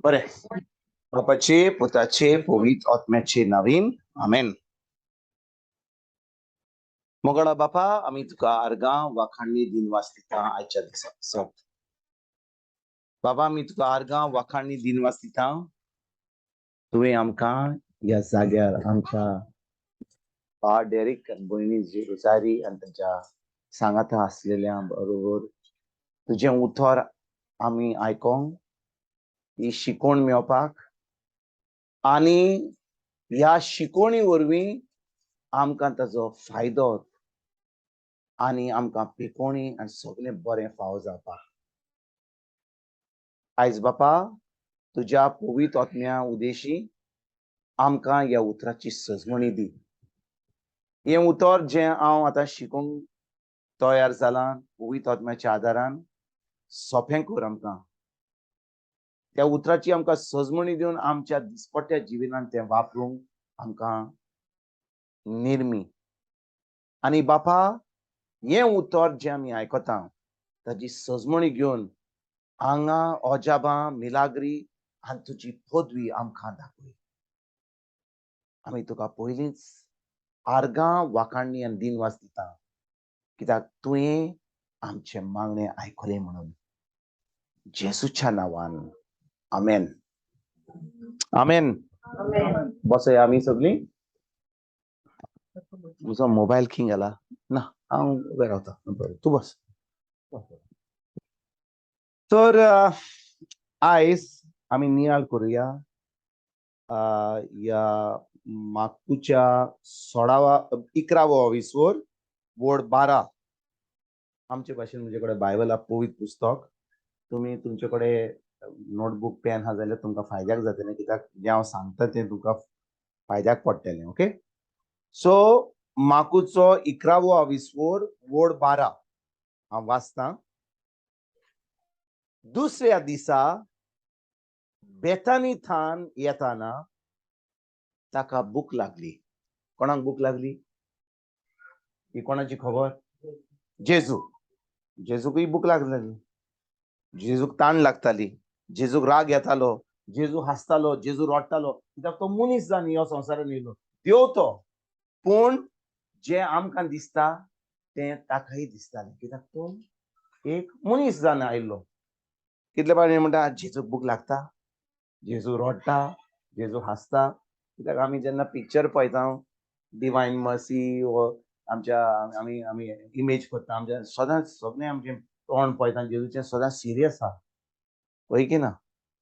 बरें, बापाचे, पुताचे, पवित्र आत्म्याचे नांवान, आमेन. मोगाळा बापा, आमी तुका आर्गां, वाखाणणी, दिनवास दिता आयच्या दिसा. सत बाबा, आमी तुका आर्गां, वाखाणणी, दिनवास दिता. तुवें आमकां ह्या जाग्यार आमच्या बा डेरिक आनी भयणी रोजारी आनी तांच्या सांगाता आसलेल्या बरोबर तुजें उतर आमी आयकोंक, ही शिकवण मेळपाक आनी ह्या शिकवणी वरवीं आमकां ताजो फायदो आनी आमकां पिकोवणी आनी सगळें बरें फावो जावपाक. आयज बापा, तुज्या पवित्र आत्म्या उदेशी आमकां ह्या उतराची सजवणी दी. हें उतर जें हांव आतां शिकूंक तयार जालां, पवित्र आत्म्याच्या आदारान सोंपें कर आमकां. त्या उतराची आमकां सजमणी दिवन आमच्या दिसपट्ट्या जिवितांत तें वापरूंक आमकां निर्मी. आनी बापा, हें उतर जें आमी आयकता ताजी सजमणी घेवन हांगा अजाबां, मिलाग्री आनी तुजी पदवी आमकां दाखय. आमी तुका पयलींच आर्गां, वाखाणणी आनी दिनवास दिता, कित्याक तुवें आमचें मागणें आयकलें म्हणून. जेसूच्या नांवान, आमेन, आमेन. बसया आमी सगळीं. म्हजो मोबायल खंय गेला? ना, हांव उबें रावता. बरें, तूं बस. तर आयज आमी नियाळ करुया ह्या मार्कूच्या 16वा 11वो विसवर, वड 12. आमचे भाशेन म्हजे कडेन बायबल आहा, पवित्र पुस्तक. तुमी तुमचे कडेन नोटबूक, पेन आहा जाल्यार तुमकां फायद्याक जातलें, कित्याक जें हांव सांगता तें तुमकां फायद्याक पडटलें. ओके, सो मार्कूचो 11वो विसवर, वड 12 हांव वाचतां. दुसऱ्या दिसा बेतानी थान येताना ताका भूक लागली. कोणाक भूक लागली? ही कोणाची खबर? जेजू. जेजूकय भूक लागली, जेजूक ताण लागताली, जेजूक राग येतालो, जेजू हांसतालो, जेजू रडटालो, कित्याक तो मनीस जावन ह्या संवसारान येयलो. देव तो, पूण जें आमकां दिसता तें ताकाय दिसतालें, कित्याक तो एक मनीस जावन आयिल्लो. कितले फावटी म्हणटा, जेजूक भूक लागता, जेजू रडटा, जेजू हांसता. कित्याक आमी जेन्ना पिक्चर पळयता, डिवायन मर्सी वो आमच्या आमी आमी इमेज करता, आमच्या सदांच सगळें आमचें तोंड पळयता जेजूचें, सदांच सिरियस आहा, हय की ना?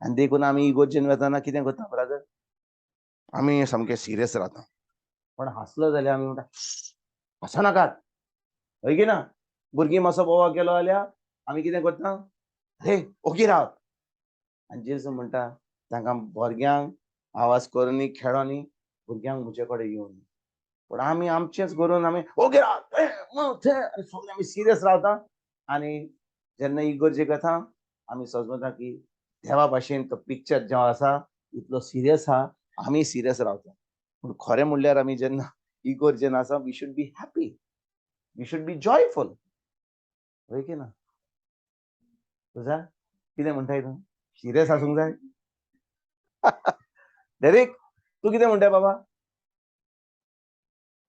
आनी देखून आमी इगोर्जेन वतना कितें करता ब्रदर? आमी सामके सिरियस रावता. पण हांसलो जाल्यार आमी म्हणटा, हांसो नाकात, हय की ना? भुरगीं मातसो बोवाळ केलो जाल्यार आमी कितें करता? हे, ओगी रावत. आनी जेजू म्हणटा तांकां, भुरग्यांक आवाज करूनी, खेळोनी, भुरग्यांक म्हजे कडेन येवन. पूण आमी आमचेंच करून आमी ओगी राव आनी सगळे आमी सिरियस रावता. आनी जेन्ना इगोर्जेक वता, आमी समजता की देवा भाशेन तो पिक्चर जो आसा इतलो सिरियस आहा, आमी सिरियस रावता. पूण खरें म्हणल्यार आमी जेन्ना इगोर्जेन आसा, we should be happy, we should be joyful, हय की ना? तुजा कितें म्हणटाय तूं? सिरियस आसूंक जाय. डेरिक, तूं कितें म्हणटाय बाबा?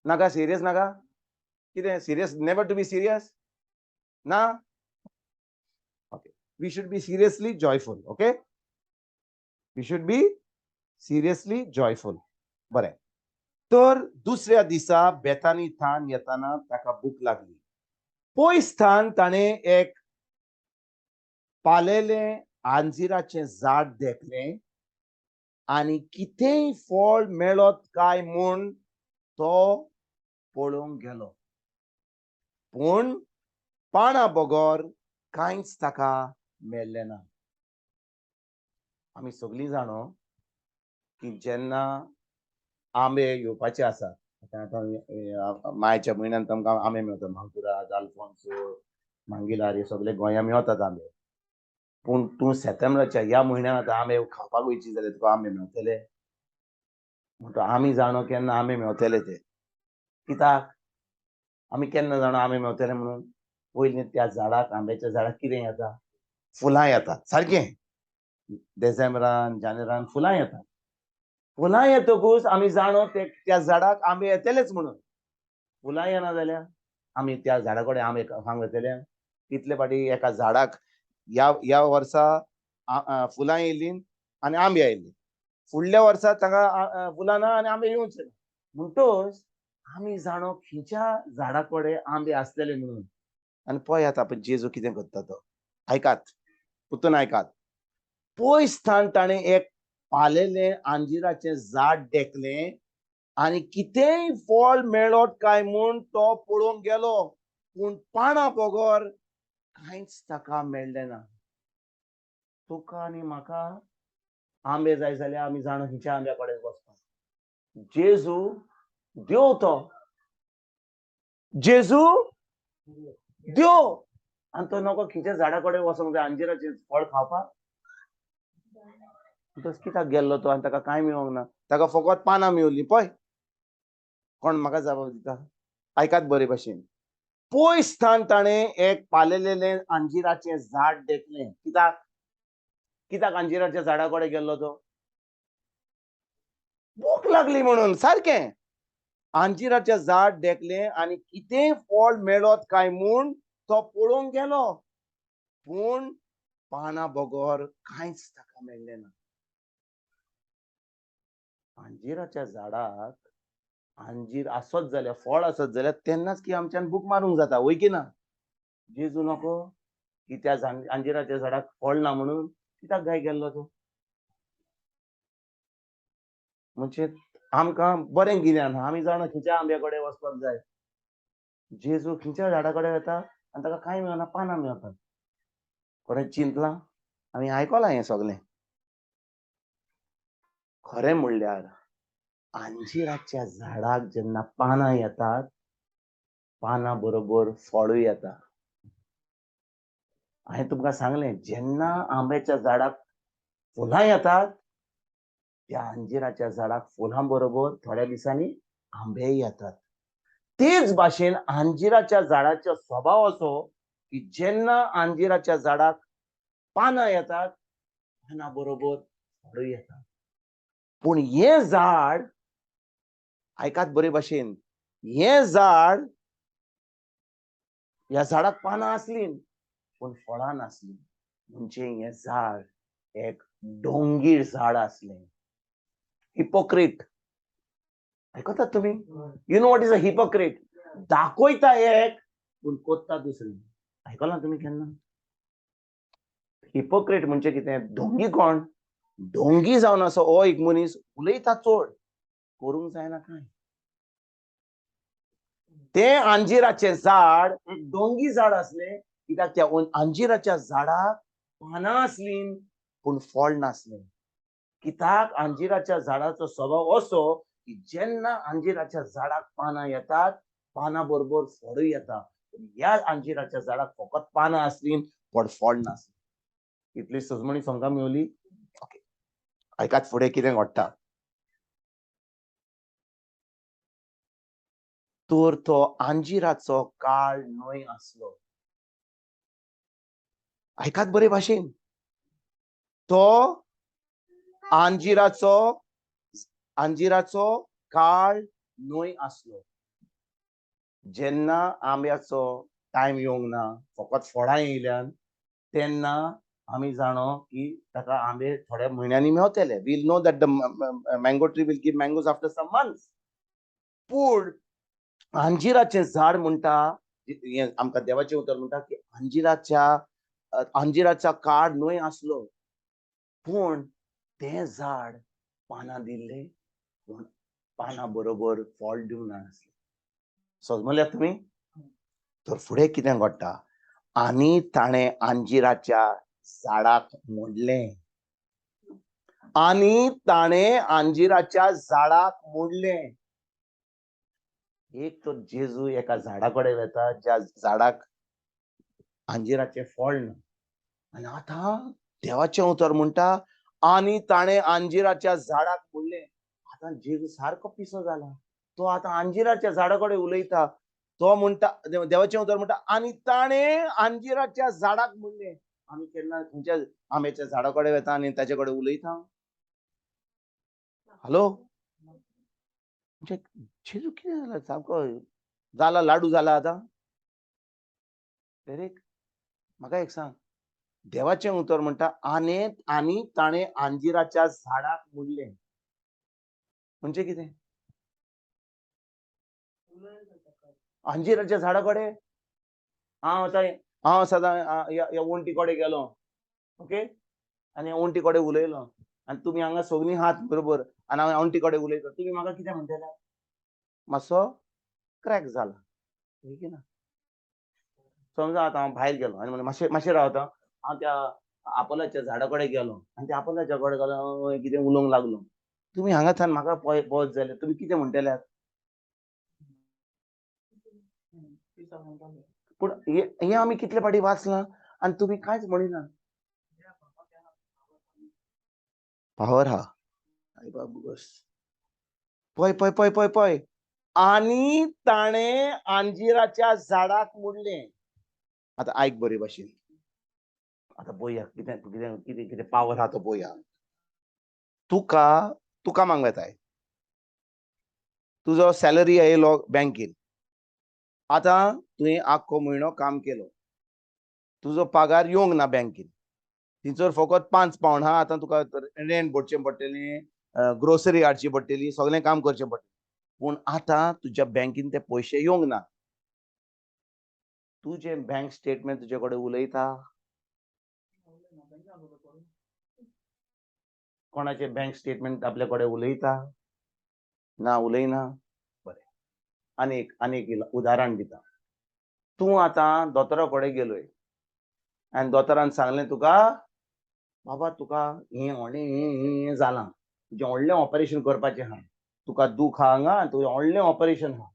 नाका सिरियस, नाका कितें serious? Never to be serious ना? Okay, we should be seriously joyful. Okay, we should be seriously joyful. बरें, तर दुसऱ्या दिसा बेतानी थान येताना ताका भूक लागली. पयस थान ताणें एक पालेलें आंजिराचें झाड देखलें आनी कितेंय फळ मेळत काय म्हूण तो पळोवंक गेलो, पूण पानां बगर कांयच ताका मेळ्ळें ना. आमी सगळीं जाणो की जेन्ना आंबे येवपाचे आसात, आतां आतां मायच्या म्हयन्यान तुमकां आंबे मेळटा, मांगुराद, आल्फोन्सो, मांगिलार, हे सगळे गोंया मेळतात आंबे. पूण तूं सेप्टेंबराच्या ह्या म्हयन्यान आतां आंबे खावपाक वयची जाल्यार तुका आंबे मेळटले? म्हणटा आमी जाणो केन्ना आंबे मेळटले ते. कित्याक आमी केन्ना जाणो आंबे मेळटले म्हणून? पयलीं त्या झाडाक, आंब्याच्या झाडाक कितें येता? फुलां येतात. सारकें. देसेंब्रान जानेरान फुलां येतात. फुलां येतकूच आमी जाणो त्या झाडाक आंबे येतलेच म्हणून. फुलां येना जाल्यार आमी त्या झाडा कडेन आंबे खावंक वतले? कितले फाटी एका झाडाक ह्या ह्या वर्सा फुलां येयलीं आनी आंबे आयली, फुडल्या वर्सा ताका फुलां ना आनी आंबे येवचे ना. म्हणटच आमी जाणो खंयच्या झाडा कडेन आंबे आसतले म्हणून. आनी पळयात आपण जेजू कितें करता तो. आयकात, पुतून आयकात. पयस थावन ताणें एक पालेलें अंजिराचें झाड देखलें आनी कितेंय फळ मेळत काय म्हूण तो पळोवंक गेलो, पूण पानां बगर कांयच ताका मेळ्ळें ना. तुका आनी म्हाका आंबे जाय जाल्यार आमी जाणा खंयच्या आंब्या कडेन वचपाक. जेजू देव, तो जेजू देव, आनी तो नको खंयच्या झाडा कडेन वचोंक जाय अंजिराचें फळ खावपाक. तस कित्याक गेल्लो तो आनी ताका कांय मेळोंक ना, ताका फकत पानां मेवलीं. पळय कोण म्हाका जबाब दिता, आयकात बरे भाशेन. पयस थावन ताणें एक पालेलेलें अंजिराचें झाड देखलें. कित्याक कित्याक अंजिराच्या झाडा कडेन गेल्लो तो? भूक लागली म्हणून. सारकें अंजिराचें झाड देखलें आनी कितेंय फळ मेळत काय म्हूण तो पळोवंक गेलो, पूण पानां बगर कांयच ताका मेळ्ळें ना. अंजिराच्या झाडाक अंजीर आसत जाल्यार, फळ आसत जाल्यार तेन्नाच की आमच्यान भूक मारूंक जाता, वय की ना? जेजू नको की त्या अंजिराच्या झाडाक फळ ना म्हणून कित्याक गाय गेल्लो तो? म्हणजे आमकां बरें गिन्यान आहा, आमी जाणा खंयच्या आंब्या कडेन वचपाक जाय. जेजू खंयच्या झाडा कडेन वता आनी ताका कांय मेळना, पानां मेळतात. कोणें चिंतलां? आमी आयकलां हें सगळें. खरें म्हणल्यार अंजिराच्या झाडाक जेन्ना पानां येतात, पानां बरोबर फळूय येता. हांवें तुमकां सांगलें, जेन्ना आंब्याच्या झाडाक फुलां येतात, त्या अंजिराच्या झाडाक फुलां बरोबर थोड्या दिसांनी आंबेय येतात. तेच भाशेन अंजिराच्या झाडाचो स्वभाव असो की जेन्ना अंजिराच्या झाडाक पानां येतात, पानां बरोबर फळूय येतात. पूण हें झाड, आयकात बरे भाशेन, हें झाड, ह्या झाडाक पानां आसलीं पूण फळां नासलीं. म्हणजे हें झाड एक डोंगीर झाड आसलें. हिपोक्रेट, आयकतात तुमी? You know what is a hypocrite? दाखयता एक पूण कोत्ता दुसरी. आयकलां तुमी केन्ना? हिपोक्रेट म्हणजे कितें? ढोंगी. कोण ढोंगी जावन आसा हो एक मनीस, उलयता चड, करूंक जायना कांय. तें अंजिराचें झाड एक डोंगी झाड आसलें, कित्याक त्या अंजिराच्या झाडाक पानां आसलीं पूण फळ नासलें. कित्याक अंजिराच्या झाडाचो स्वभाव असो की जेन्ना अंजिराच्या झाडाक पानां येतात, पानां बरोबर फळूय येता. ह्या अंजिराच्या झाडाक फकत पानां आसलीं पण फळ नासलीं. इतली सजमणी समजा मेवली? ओके, आयकात फुडें कितें घडटा. तर तो अंजिराचो काळ न्हय आसलो. आयकात बरे भाशेन, तो अंजिराचो काळ न्हय आसलो. जेन्ना आंब्याचो टायम येवंक ना, फकत फळां येयल्यान, तेन्ना आमी जाणो की ताका आंबे थोड्या म्हयन्यांनी मेवतले. We'll know that the mango tree will give mangoes after some months. पूण अंजिराचें झाड म्हणटा, हें आमकां देवाचें उतर म्हणटा की अंजिराचा काळ न्हय आसलो, पूण तें झाड पानां दिल्लें पूण पानां बरोबर फळ दिवंक नासलें. समजल्यात तुमी? तर फुडें कितें घडटा? आनी ताणें अंजिराच्या झाडाक मोडलें. आनी ताणें अंजिराच्या झाडाक मोडलें. एक तर जेजू एका झाडा कडेन वता ज्या झाडाक अंजिराचें फळ ना, आनी आतां देवाचें उतर म्हणटा आनी ताणें अंजिराच्या झाडाक मोडलें. आतां जेजू सारको पिसो जाला, तो आतां अंजिराच्या झाडा कडेन उलयता. तो म्हणटा, देवाचें उतर म्हणटा आनी ताणें अंजिराच्या झाडाक म्हणलें. आमी केन्ना खंयच्या आंब्याच्या झाडा कडेन वता आनी ताचे कडेन उलयता? हॅलो, म्हणजे जेजू कितें जाला? सामको जाला लाडू जाला आतां. डेरेक, म्हाका एक सांग, देवाचें उतर म्हणटा आनी आनी ताणें अंजिराच्या झाडाक म्हणलें, म्हणजे कितें? अंजिराच्या झाडा कडेन हांव आतां, हांव सदां ह्या वण्टी कडेन गेलो, ओके, आनी वण्टी कडेन उलयलो आनी तुमी हांगा सगळीं आहात बरोबर, आनी हांव वण्टी कडेन उलयता, तुमी म्हाका कितें म्हणटले? मातसो क्रॅक जाला, ठीक ना? समजा आतां हांव भायर गेलो आनी म्हणलें मातशें मातशें रावता, हांव त्या आपोलाच्या झाडा कडेन गेलो आनी त्या आपोलाच्या कडेन गेलो, कितें उलोवंक लागलो, तुमी हांगा थावन म्हाका पळयत जाल्यार तुमी कितें म्हणटले? पूण हें आमी कितले फावटी वाचलां आनी तुमी कांयच म्हणिना. पावर हा आई बाबू बस. पळय पळय पळय पळय पळय, आनी ताणें अंजिराच्या झाडाक म्हणलें. आतां आयक बरे भाशेन, आतां पळोवया कितें कितें कितें कितें पावर आहा तो पळोवया. तुका तूं कामाक वेताय, तुजो सॅलरी येयलो बँकेन, आतां तुवें आख्खो म्हयनो काम केलो, तुजो पागार येवंक ना बँकेन, थंयसर फकत 5 पावंड आहा, आतां तुका रेंट भरचें पडटलें, ग्रोसरी हाडची पडटली, सगळें काम करचें पडटलें, पूण आतां तुज्या बँकेन ते पयशे येवंक ना. तुजें बँक स्टेटमेंट तुजे कडेन उलयता? कोणाचें बँक स्टेटमेंट आपल्या कडेन उलयता? ना, उलयना. बरें, आनी एक उदाहरण दिता. तूं आतां दोतोरा कडेन गेलोय आनी दोतोरान सांगलें तुका, बाबा तुका हें व्हडलें हें हें जालां, तुजें व्हडलें ऑपरेशन करपाचें आहा, तुका दूख आहा हांगा आनी तुजें व्हडलें ऑपरेशन आहा.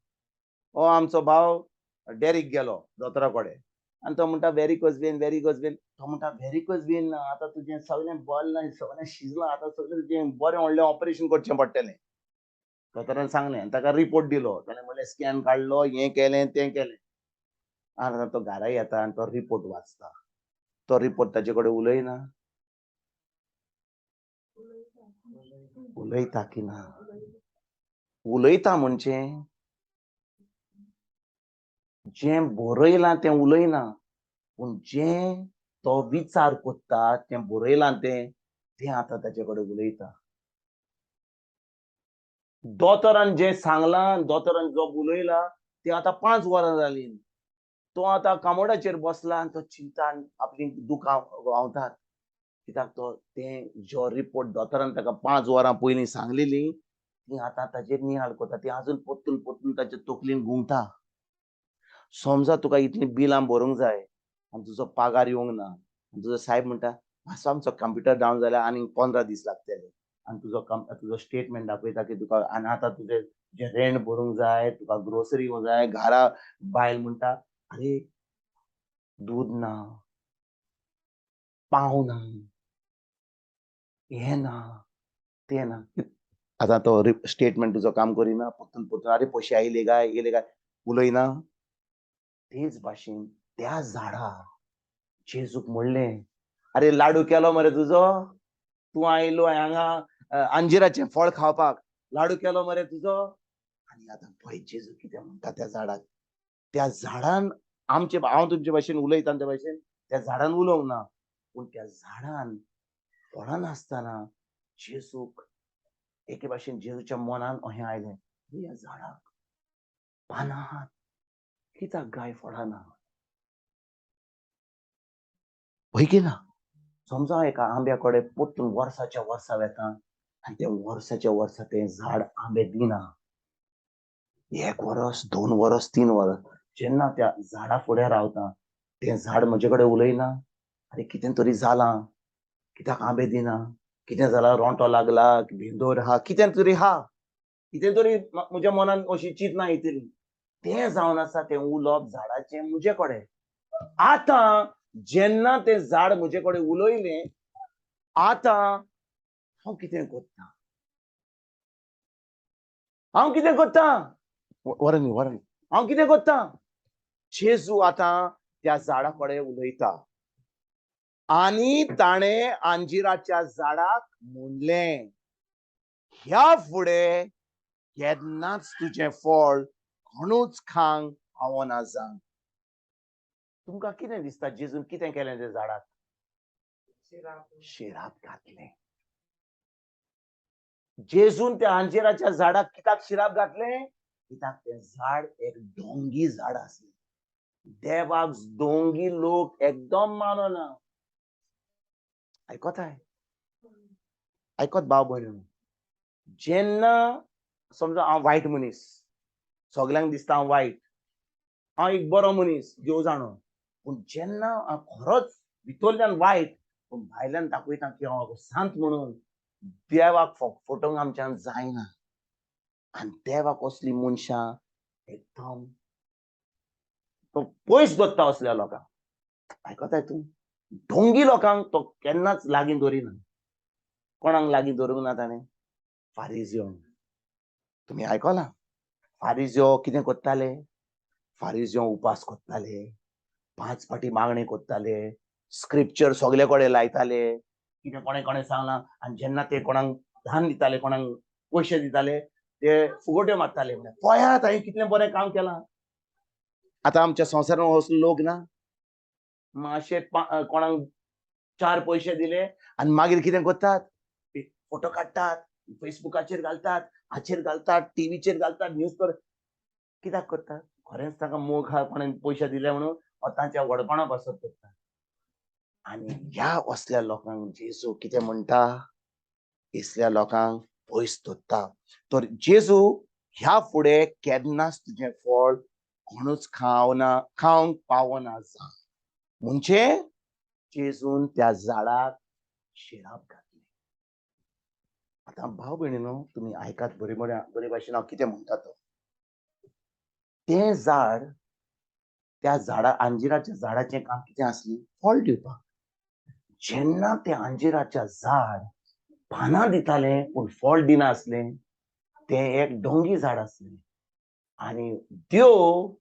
हो आमचो भाव डेरीक गेलो दोतोरा कडेन आनी तो म्हणटा व्हेरिकोज वेन, व्हेरिकोज वेन. तो म्हणटा व्हेरिकोज वेन ना, आतां तुजें सगळें बल्लां सगळें शिजलां, आतां सगळें तुजें बरें व्हडलें ऑपरेशन करचें पडटलें. दोतोरान सांगलें आनी ताका रिपोर्ट दिलो, ताणें म्हणलें स्कॅन काडलो, हें केलें तें केलें. आतां तो घरा येता आनी तो रिपोर्ट वाचता, तो रिपोर्ट ताचे कडेन उलयना? उलयता की ना? उलयता म्हणजे जें बरयलां तें उलयना, पूण जें तो विचार करता तें बरयलां तें तें आतां ताचे कडेन उलयता. दोतोरान जें सांगलां, दोतोरान जो उलयला तें आतां 5 वरां जालीं, तो आतां कामोडाचेर बसला आनी तो चिंता आपली दुकां व्हांवतात, कित्याक तो तें जो रिपोर्ट दोतोरान ताका 5 वरां पयलीं सांगलेली ती आतां ताचेर नियाळ करता, ती आजून परतून परतून ताचे तकलेन घुंवता. समजा तुका इतलीं बिलां भरूंक जाय आनी तुजो पागार येवंक ना आनी तुजो सायब म्हणटा मातसो आमचो कंप्युटर डावन जाल्यार आनीक 15 दीस लागतले, आनी तुजो तुजो स्टेटमेंट दाखयता की तुका आनी आतां तुजें जें रेंट भरूंक जाय, तुका ग्रोसरी जाय, घरा बायल म्हणटा अरे दूद ना, पाव ना, हें ना, तें ना. आतां तो स्टेटमेंट तुजो काम करिना, परतून परतून अरे पयशे आयले काय येयले काय उलयना. तेच भाशेन त्या झाडा जेजूक म्हणलें, अरे लाडू केलो मरे तुजो, तूं आयलो हांगा अंजिराचें फळ खावपाक, लाडू केलो मरे तुजो. आनी आतां पळय जेजू कितें म्हणटा त्या झाडाक. त्या झाडान आमचे, हांव तुमचे भाशेन उलयता त्या भाशेन त्या झाडान उलोवंक ना, पूण त्या झाडान फळां नासतना जेजूक एके भाशेन जेजूच्या मनान अशें आयलें, ह्या झाडाक पानां आहात, कित्याक गाय फळां ना? हय की ना? समजा एका आंब्या कडेन परतून वर्साच्या वर्सा वेता आनी ते वर्साच्या वर्सा तें झाड आंबे दिना, 1 वरस, 2 वरस, 3 वरस, जेन्ना त्या झाडा फुडें रावता तें झाड म्हजे कडेन उलयना, आरे कितें तरी जालां, कित्याक आंबे दिना, कितें जालां, रोंटो लागला, भिंदोर आहा, कितें तरी आहा, कितें तरी म्हज्या मनान अशी चिंतना येतली. तें जावन आसा तें उलोवप झाडाचें म्हजे कडेन. आतां जेन्ना तें झाड म्हजे कडेन उलयलें, आतां हांव कितें करता, हांव कितें करता, वरनी वरनी हांव कितें करता? जेजू आतां त्या झाडा कडेन उलयता. आनी ताणें अंजिराच्या झाडाक म्हणलें, ह्या फुडें केन्नाच तुजें फळ कोणूच खांक पावना जावं. तुमकां कितें दिसता जेजून कितें केलें त्या झाडाक? शिराप घातलें. जेजून त्या अंजिराच्या झाडाक कित्याक शिराप घातलें? कित्याक तें झाड एक डोंगी झाड आसलें. देवाक डोंगी लोक एकदम मानना. आयकताय? आयकत भाव भयण, जेन्ना समजा हांव वायट मनीस, सगल्यांक दिसता हांव वायट, हांव एक बरो मनीस देव जाणो, पूण जेन्ना हांव खरोच भितरल्यान वायट पूण भायल्यान दाखयता की हांव सांत म्हणून, देवाक फटोवंक आमच्यान जायना. आनी देवाक असली मनशां एकदम तो पयस दवरता असल्या लोकांक. आयकताय तूं? ढोंगी लोकांक तो केन्नाच लागीं दवरिना. कोणाक लागीं दवरूंक ना ताणें? फारिज्यो. तुमी आयकलां फारिज्यो कितें करताले? फारिज्यो उपास करताले, 5 फाटी मागणें करताले, स्क्रिप्चर सगले कडेन लायताले, कितें कोणें कोणें सांगलां. आनी जेन्ना ते कोणाक धान दिताले, कोणाक पयशे दिताले, ते फुगोट्यो मारताले, म्हणल्यार पळयात हांवें कितलें बरें काम केलां. आतां आमच्या संवसारांत असलो लोक ना. मातशे कोणाक 4 पयशे दिले आनी मागीर कितें करतात? फोटो काडटात, फेसबुकाचेर घालतात, हाचेर घालतात, टिवीचेर घालतात, न्यूज पेपर. कित्याक करतात? खरेंच ताका मोग आहा कोणें पयशे दिले म्हणून, तांच्या व्हडपणा पासत करतात. आनी ह्या असल्या लोकांक जेजू कितें म्हणटा? असल्या लोकांक पयस दवरता. तर जेजू ह्या फुडें केन्नाच तुजें फळ कोणूच खावना, खावंक पावना जावं. म्हणजे जेजून त्या झाडाक शिराप घातली. आतां भाव भयणीनो, तुमी आयकात बरे बरे भाशेन हांव कितें म्हणटा तो. तें झाड, त्या झाडा अंजिराच्या झाडाचें काम कितें आसलें? फळ दिवपाक. जेन्ना तें अंजिराच्या झाड पानां दितालें पूण फळ दिना आसलें, तें एक डोंगी झाड आसलें. आनी देव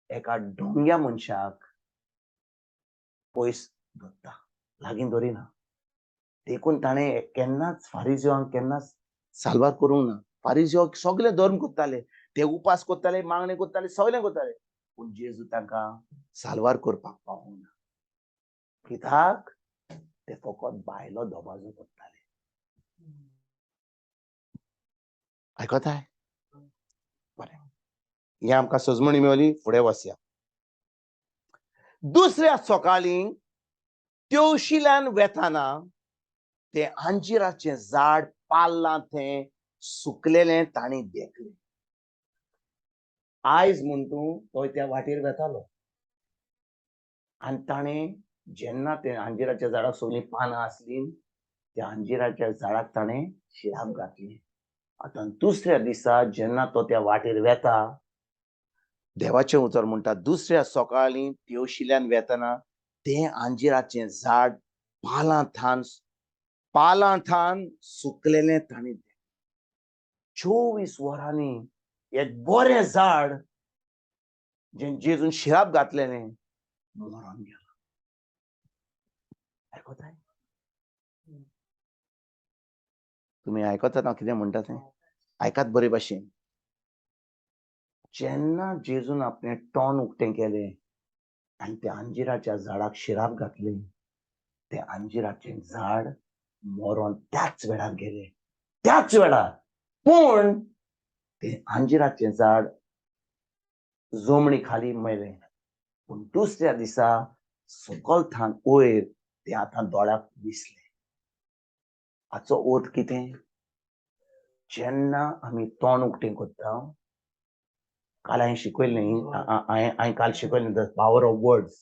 एका डोंग्या मनशाक पयस दवरता, लागीं दवरिना. देखून ताणें केन्नाच फारिज्योंक केन्नाच साल्वार करूंक ना. फारिज्यो सगळे धर्म करताले, ते उपास करताले, मागणें करताले, सगळें करताले, पूण जेजू तांकां साल्वार करपाक पावूंक ना. कित्याक? ते फकत बायलो दबाजो करताले. आयकताय? बरें, हें आमकां सजमणी मेवली, फुडें वचया. दुसऱ्या सकाळीं तेवशिल्यान वेताना तें अंजिराचें झाड पाल्लां तें सुकलेलें तांणी देखलें. आयज म्हण तूं तो त्या वाटेर वेतालो आनी ताणें जेन्ना तें अंजिराच्या झाडाक सगळीं पानां आसलीं, त्या अंजिराच्या झाडाक ताणें शिराप घातली. आतां दुसऱ्या दिसा जेन्ना तो त्या वाटेर वेता, देवाचें उतर म्हणटा, दुसऱ्या सकाळीं तेवशिल्यान वेतना तें अंजिराचें झाड पालां थान सुकलेलें ताणें. 24 वरांनी एक बरें झाड जें जेजून शिराप घातलेलें मरोन गेलां. आयकताय? तुमी आयकतात हांव कितें म्हणटा तें? आयकात बरे भाशेन. जेन्ना जेजून आपणें तोंड उक्तें केलें आनी त्या अंजिराच्या झाडाक शिराप घातलें, तें अंजिराचें झाड मरोन त्याच वेळार गेलें, त्याच वेळार. पूण तें अंजिराचें झाड जमणी खाली मेलें. पूण दुसऱ्या दिसा सकल थान वयर तें आतां दोळ्याक दिसलें. हाचो अर्थ कितें? जेन्ना आमी तोंड उक्तें करता, काल हांवें शिकयलें न्ही, हांवें काल शिकयलें the power of words.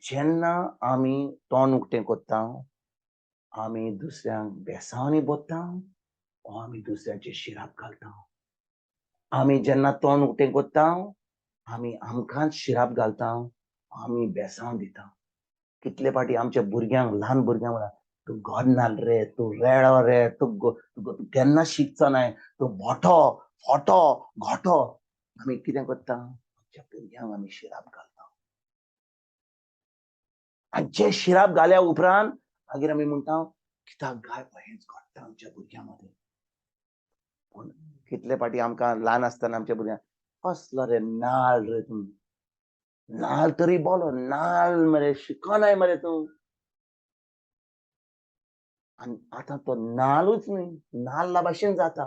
जेन्ना आमी तोंड उक्तें करता, आमी दुसऱ्यांक बेसांवांनी भरता वो आमी दुसऱ्यांचे शिराप घालता. आमी जेन्ना तोंड उक्तें करता, आमी आमकांच शिराप घालता, आमी बेसांव दिता. कितले फावटी आमच्या भुरग्यांक, ल्हान भुरग्यांक म्हणा, तूं गोदनाल रे, तूं रेडो रे, तूं केन्ना शिकचो नाय, तूं बोटो फोटो घोटो. आमी कितें करता? आमच्या भुरग्यांक आमी शिराप घालता. आनी जे शिराप घाल्या उपरांत मागीर आमी म्हणटा कित्याक गाय हेंच घडटा आमच्या भुरग्यां मदें. पूण कितले फाटी आमकां ल्हान आसतना आमच्या भुरग्यांक कसलो रे नाल रे तूं, नाल तरी बोलो नाल मरे, शिकनाय मरे तूं. आनी आतां तो नालूच न्हय, नाल्ला भाशेन जाता.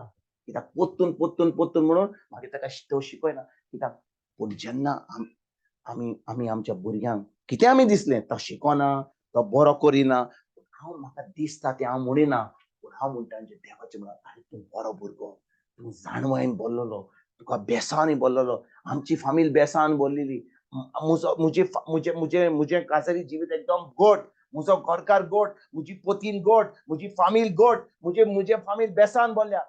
कित्याक पोत्तून पोत्तून पोत्तून म्हणून मागीर ताका तो शिकयना कित्याक. पूण जेन्ना आमी आमी आमच्या भुरग्यांक कितें आमी दिसलें तो शिकना, तो बरो करिना, हांव म्हाका दिसता तें हांव म्हणिना, पूण हांव म्हणटा देवाचें म्हणा, आरे तूं बरो भुरगो, तूं जाणवायेन बोल्लोलो, तुका बेसांनी बोल्लोलो, आमची फामील बेसान बोल्लेली, म्हजो म्हजे म्हजे म्हजें म्हजें काजारी जिवीत एकदम गोट, म्हजो घरकार गोट, म्हजी पोतीन गोट, म्हजी फामील गोट, म्हजे म्हजे फामील बेसान बोल्ल्या.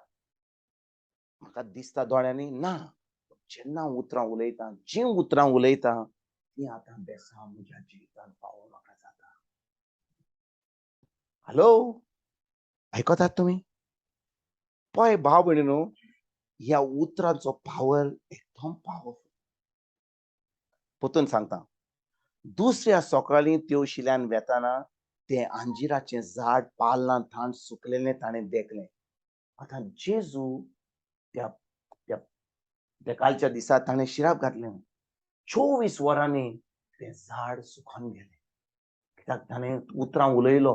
म्हाका दिसता दोळ्यांनी ना, जेन्ना उतरां उलयता, जीं उतरां उलयता तीं आतां बेसां म्हज्या जिवितान पावोवंक म्हाका जाता. हॅलो, आयकतात तुमी? पळय भाव भयणी न्हू, ह्या उतरांचो पावर एकदम पावरफूल. परतून सांगता, दुसऱ्या सकाळीं तेवशिल्यान वेताना तें अंजिराचें झाड पाल्लां थान सुकलेलें ताणें देखलें. आतां जेजू त्या त्या त्या कालच्या दिसा ताणें शिराप घातलें, 24 वरांनी तें झाड सुकोन गेलें. कित्याक ताणें उतरां उलयलो.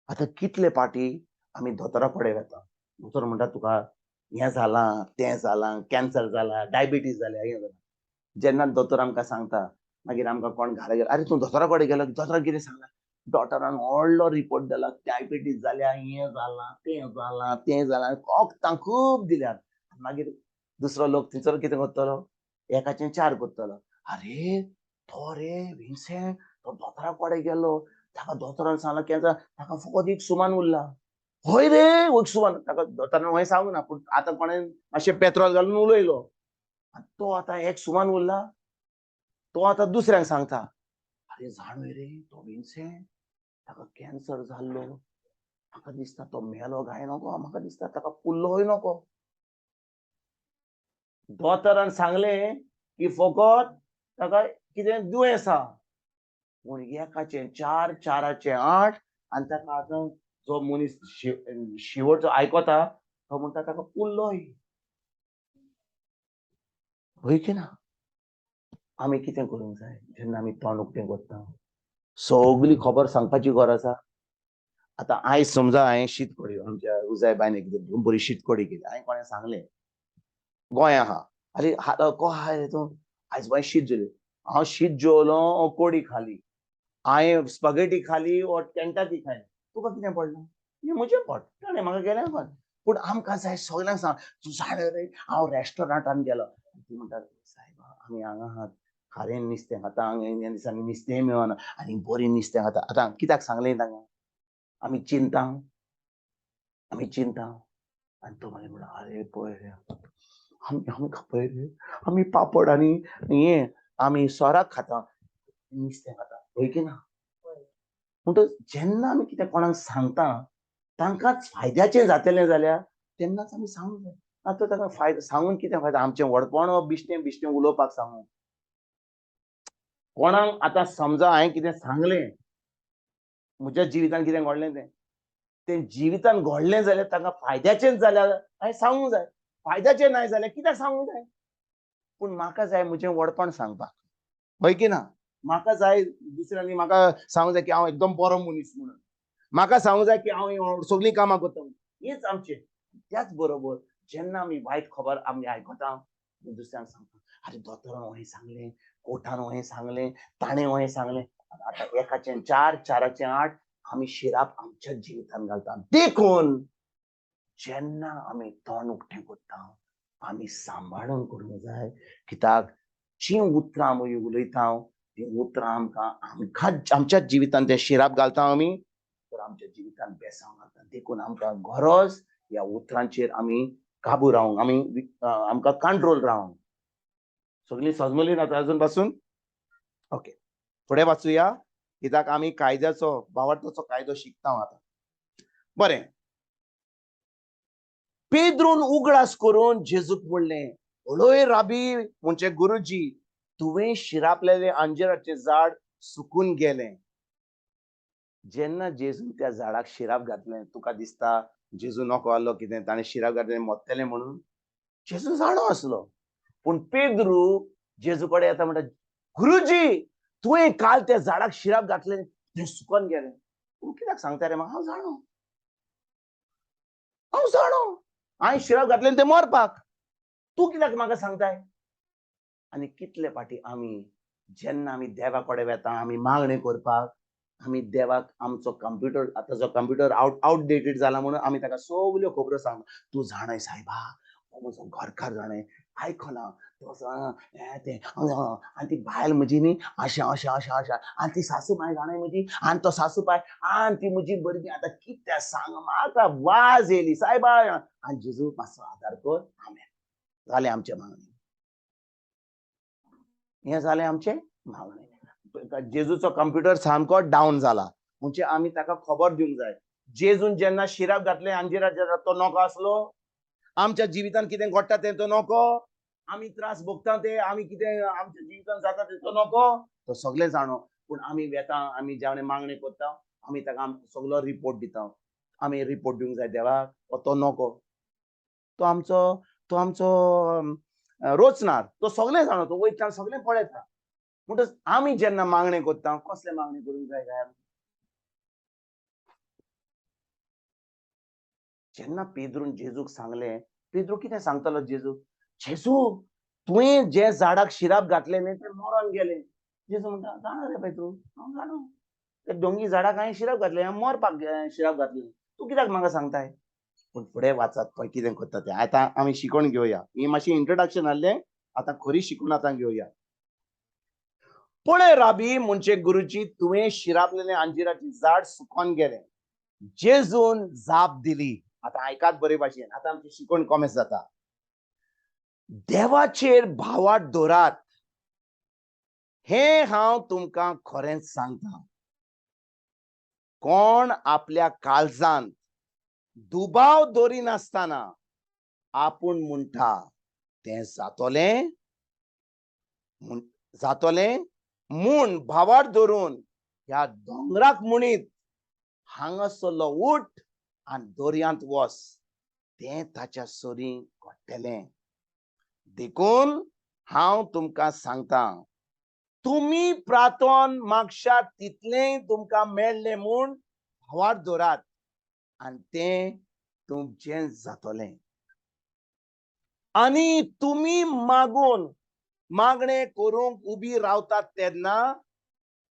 आतां कितले पाटी आमी दोतोरा कडेन वेता, दोतोर म्हणटा तुका हें जालां तें जालां, कॅन्सर जाला, डायबिटीज जाल्या, हें जालां. जेन्ना दोतोर आमकां सांगता मागीर आमकां कोण घरा गेलो, आरे तूं दोतोरा कडेन गेलो, दोतोराक कितें सांगला? डॉक्टरान व्हडलो रिपोर्ट दिला, डायबिटीज जाल्या, हें जालां तें जालां तें जालां, वखदां खूब दिल्यात. मागीर दुसरो लोक थंयसर कितें करतलो, एकाचें चार करतलो, आरे तो रे विन्सेंट तो दोतोरा कडेन गेलो, ताका दोतोरान सांगलां कॅन्सर, ताका फकत एक सुमान उरला. हय रे एक सुमान, ताका दोतोरान हय सांगू ना, पूण आतां कोणें मातशें पेट्रोल घालून उलयलो, तो आतां एक सुमान उरला, तो आतां दुसऱ्यांक सांगता, आरे जाण रे तो विन्सेंट ताका कॅन्सर जाल्लो, म्हाका दिसता तो मेलो काय नको, म्हाका दिसता ताका पुल्लोय नको. दोतोरान सांगलें की फकत ताका कितें दुयेंस आसा, पूण एकाचें 4, 4चें 8, आनी ताका आतां जो मनीस शिवट जो आयकता तो म्हणटा ताका पुल्लोय. हय की ना? आमी कितें करूंक जाय जेन्ना आमी तोंड उक्तें करता, सगली खबर सांगपाची गरज आसा. आतां आयज समजा हांवें शीत कडी, आमच्या उजाय बायन एकदम बरी शीत कडी केली, हांवें कोणें सांगलें गोंया आहा, आरे को आहा रे तूं, आयज गोंय शीत जेवली, हांव शीत जेवलो, कोडी खाली, हांवें स्पगेटी खाली वो केंटाकी खाली, तुका कितें पडलें? हें म्हजें पोट, ताणें म्हाका गेलें कोण. पूण आमकां जाय सगल्यांक सांग, तूं जाण रे हांव रेस्टॉरंटान गेलो, ती म्हणटा सायबा आमी हांगा आहात, खारें नुस्तें खाता, हांगा ह्या दिसांनी नुस्तेंय मेळना आनी बरें नुस्तें खाता. आतां कित्याक सांगलें तांकां? आमी चिंता, आमी चिंता. आनी तो मागीर म्हणटा आरे पळय रे आमी आमी पळय रे आमी पापड आनी हें आमी सोराक खाता, नुस्तें खाता, हय की ना? म्हणटच जेन्ना आमी कितें कोणाक सांगता तांकांच फायद्याचें जातलें जाल्यार तेन्नाच आमी सांगूंक जाय. आतां ताका फायदो सांगून कितें फायदो? आमचें व्हडपण वा बिश्टें बिश्टें उलोवपाक सांगू कोणाक? आतां समजा हांवें कितें सांगलें, म्हज्या जिवितान कितें घडलें तें तें जिवितान घडलें जाल्यार तांकां फायद्याचेंच जाल्यार हांवें सांगूंक जाय, फायद्याचें नाय जाल्यार कित्याक सांगूंक जाय? पूण म्हाका जाय म्हजें व्हडपण सांगपाक, हय की ना? म्हाका जाय दुसऱ्यांनी म्हाका सांगूंक जाय की हांव एकदम बरो मनीस म्हणून, म्हाका सांगूंक जाय की हांव सगळीं कामां करता. हीच आमचें. त्याच बरोबर जेन्ना आमी वायट खबर आमी आयकता दुसऱ्यांक सांगता, आरे दोतोरान हें सांगलें, कोर्टान हें सांगलें, ताणें हें सांगलें. आतां 1चें 4, 4चें 8, आमी शिराप आमच्या जिवितान घालता. देखून जेन्ना आमी तोंड उक्तें करता आमी सांबाळून करूंक जाय, कित्याक जीं उतरां आमी उलयता तीं उतरां आमकां आमकां आमच्या जिवितान तें शिराप घालता आमी, तर आमच्या जिवितान बेसांव घालता. देखून आमकां गरज ह्या उतरांचेर आमी काबू रावंक, आमी आमकां कंट्रोल रावंक. सगळीं सजमली ना अजून पासून? ओके, फुडें वाचुया, कित्याक आमी कायद्याचो भावार्थाचो कायदो शिकता आतां. बरें, पेद्रून उगडास करून जेजूक म्हणलें, हळय राबी म्हणजे गुरुजी, तुवें शिरापलेलें अंजिराचें झाड सुकून गेलें. जेन्ना जेजून त्या झाडाक शिराप घातलें, तुका दिसता जेजू नको आसलो कितें, ताणें शिराप घातलें मोत्तेलें म्हणून? जेजू जाणो आसलो. पूण पेद्रू जेजू कडेन येता, म्हणटा, गुरुजी तुवें काल त्या झाडाक शिराप घातलें, तें सुकून गेलें. तूं कित्याक सांगता रे म्हाका? हांव जाणो, हांव जाणो, हांवें शिराप घातलें तें मरपाक, तूं कित्याक म्हाका सांगताय? आनी कितले फाटी आमी जेन्ना आमी देवा कडेन वेता, आमी मागणें करपाक, आमी देवाक आमचो कंप्युटर, आतांचो कंप्युटर आवटडेटेड जाला म्हणून आमी ताका सगल्यो खबरो सांगता. तूं जाणय सायबा, हो म्हजो घरकार जाणय, आयकना तो, तें आनी ती बायल म्हजी न्ही अशें अशें अशें अशें, आनी ती सासू माय जाणय म्हजी, आनी तो सासू पाय, आनी ती म्हजी भुरगीं, आतां कितें सांग, म्हाका वाज येयली सायबा. आनी जेजू मातसो आदार कर, आमेन. जालें आमचें मागणें, हें जालें आमचें मागणें. जेजूचो कंप्युटर सामको डावन जाला, म्हणजे आमी ताका खबर दिवंक जाय. जेजून जेन्ना शिराप घातलें अंजिराच्या, तो नको आसलो? आमच्या जिवितान कितें घडटा तें तो नको? आमी त्रास भोगता ते, आमी कितें आमच्या जिवितान जाता ते तो नको? तो सगळें जाणो. पूण आमी वेता, आमी जेवणें मागणें करता, आमी ताका सगलो रिपोर्ट दिता. आमी रिपोर्ट दिवंक जाय देवाक, तो नको, तो आमचो, तो आमचो रोचणार, तो सगळें जाणो, तो वयता सगळें पळयता. म्हणटच आमी जेन्ना मागणें करता, कसलें मागणें करूंक जाय काय? जेन्ना पेद्रून जेजूक सांगलें, पेद्रू कितें सांगतालो जेजूक? जेजू तुवें जे झाडाक शिराप घातलें न्ही तें मरोन गेलें. जेजू म्हणटा, जाणा रे पेद्रू, हांव जाणा, ते दोंगी झाडाक हांवें शिराप घातलें, हांवें मरपाक शिराप घातलें, तूं कित्याक म्हाका सांगताय? पूण फुडें वाचात पळय कितें करता तें. आतां आमी शिकोवन घेवया. ही मातशी इंट्रोडक्शन आहलें, आतां खरी शिकून आतां घेवया. पळय राबी, म्हणजे गुरुजी, तुवें शिरापलेलें अंजिराचें झाड सुकोन गेलें. जेजून जाप दिली. आतां आयकात बरे भाशेन, आतां आमचें शिकवण कॉमेस जाता. देवाचेर भावार्थ दवरात, हें हांव तुमकां खरेंच सांगता. कोण आपल्या काळजांत दुबाव दवरिनासतना आपूण म्हणटा तें जातलें जातलें म्हूण भावार्थ धरून ह्या दोंगराक म्हणीत हांगासरलो उठ आनी दर्यांत वच, तें ताच्या सरीं घडटलें. देखून हांव तुमकां सांगता, तुमी प्रार्थन मागशात तितलेंय तुमकां मेळ्ळें म्हूण भावार्थ दवरात आनी तें तुमचें जातलें. आनी तुमी मागून मागणें करूंक उबी रावतात तेन्ना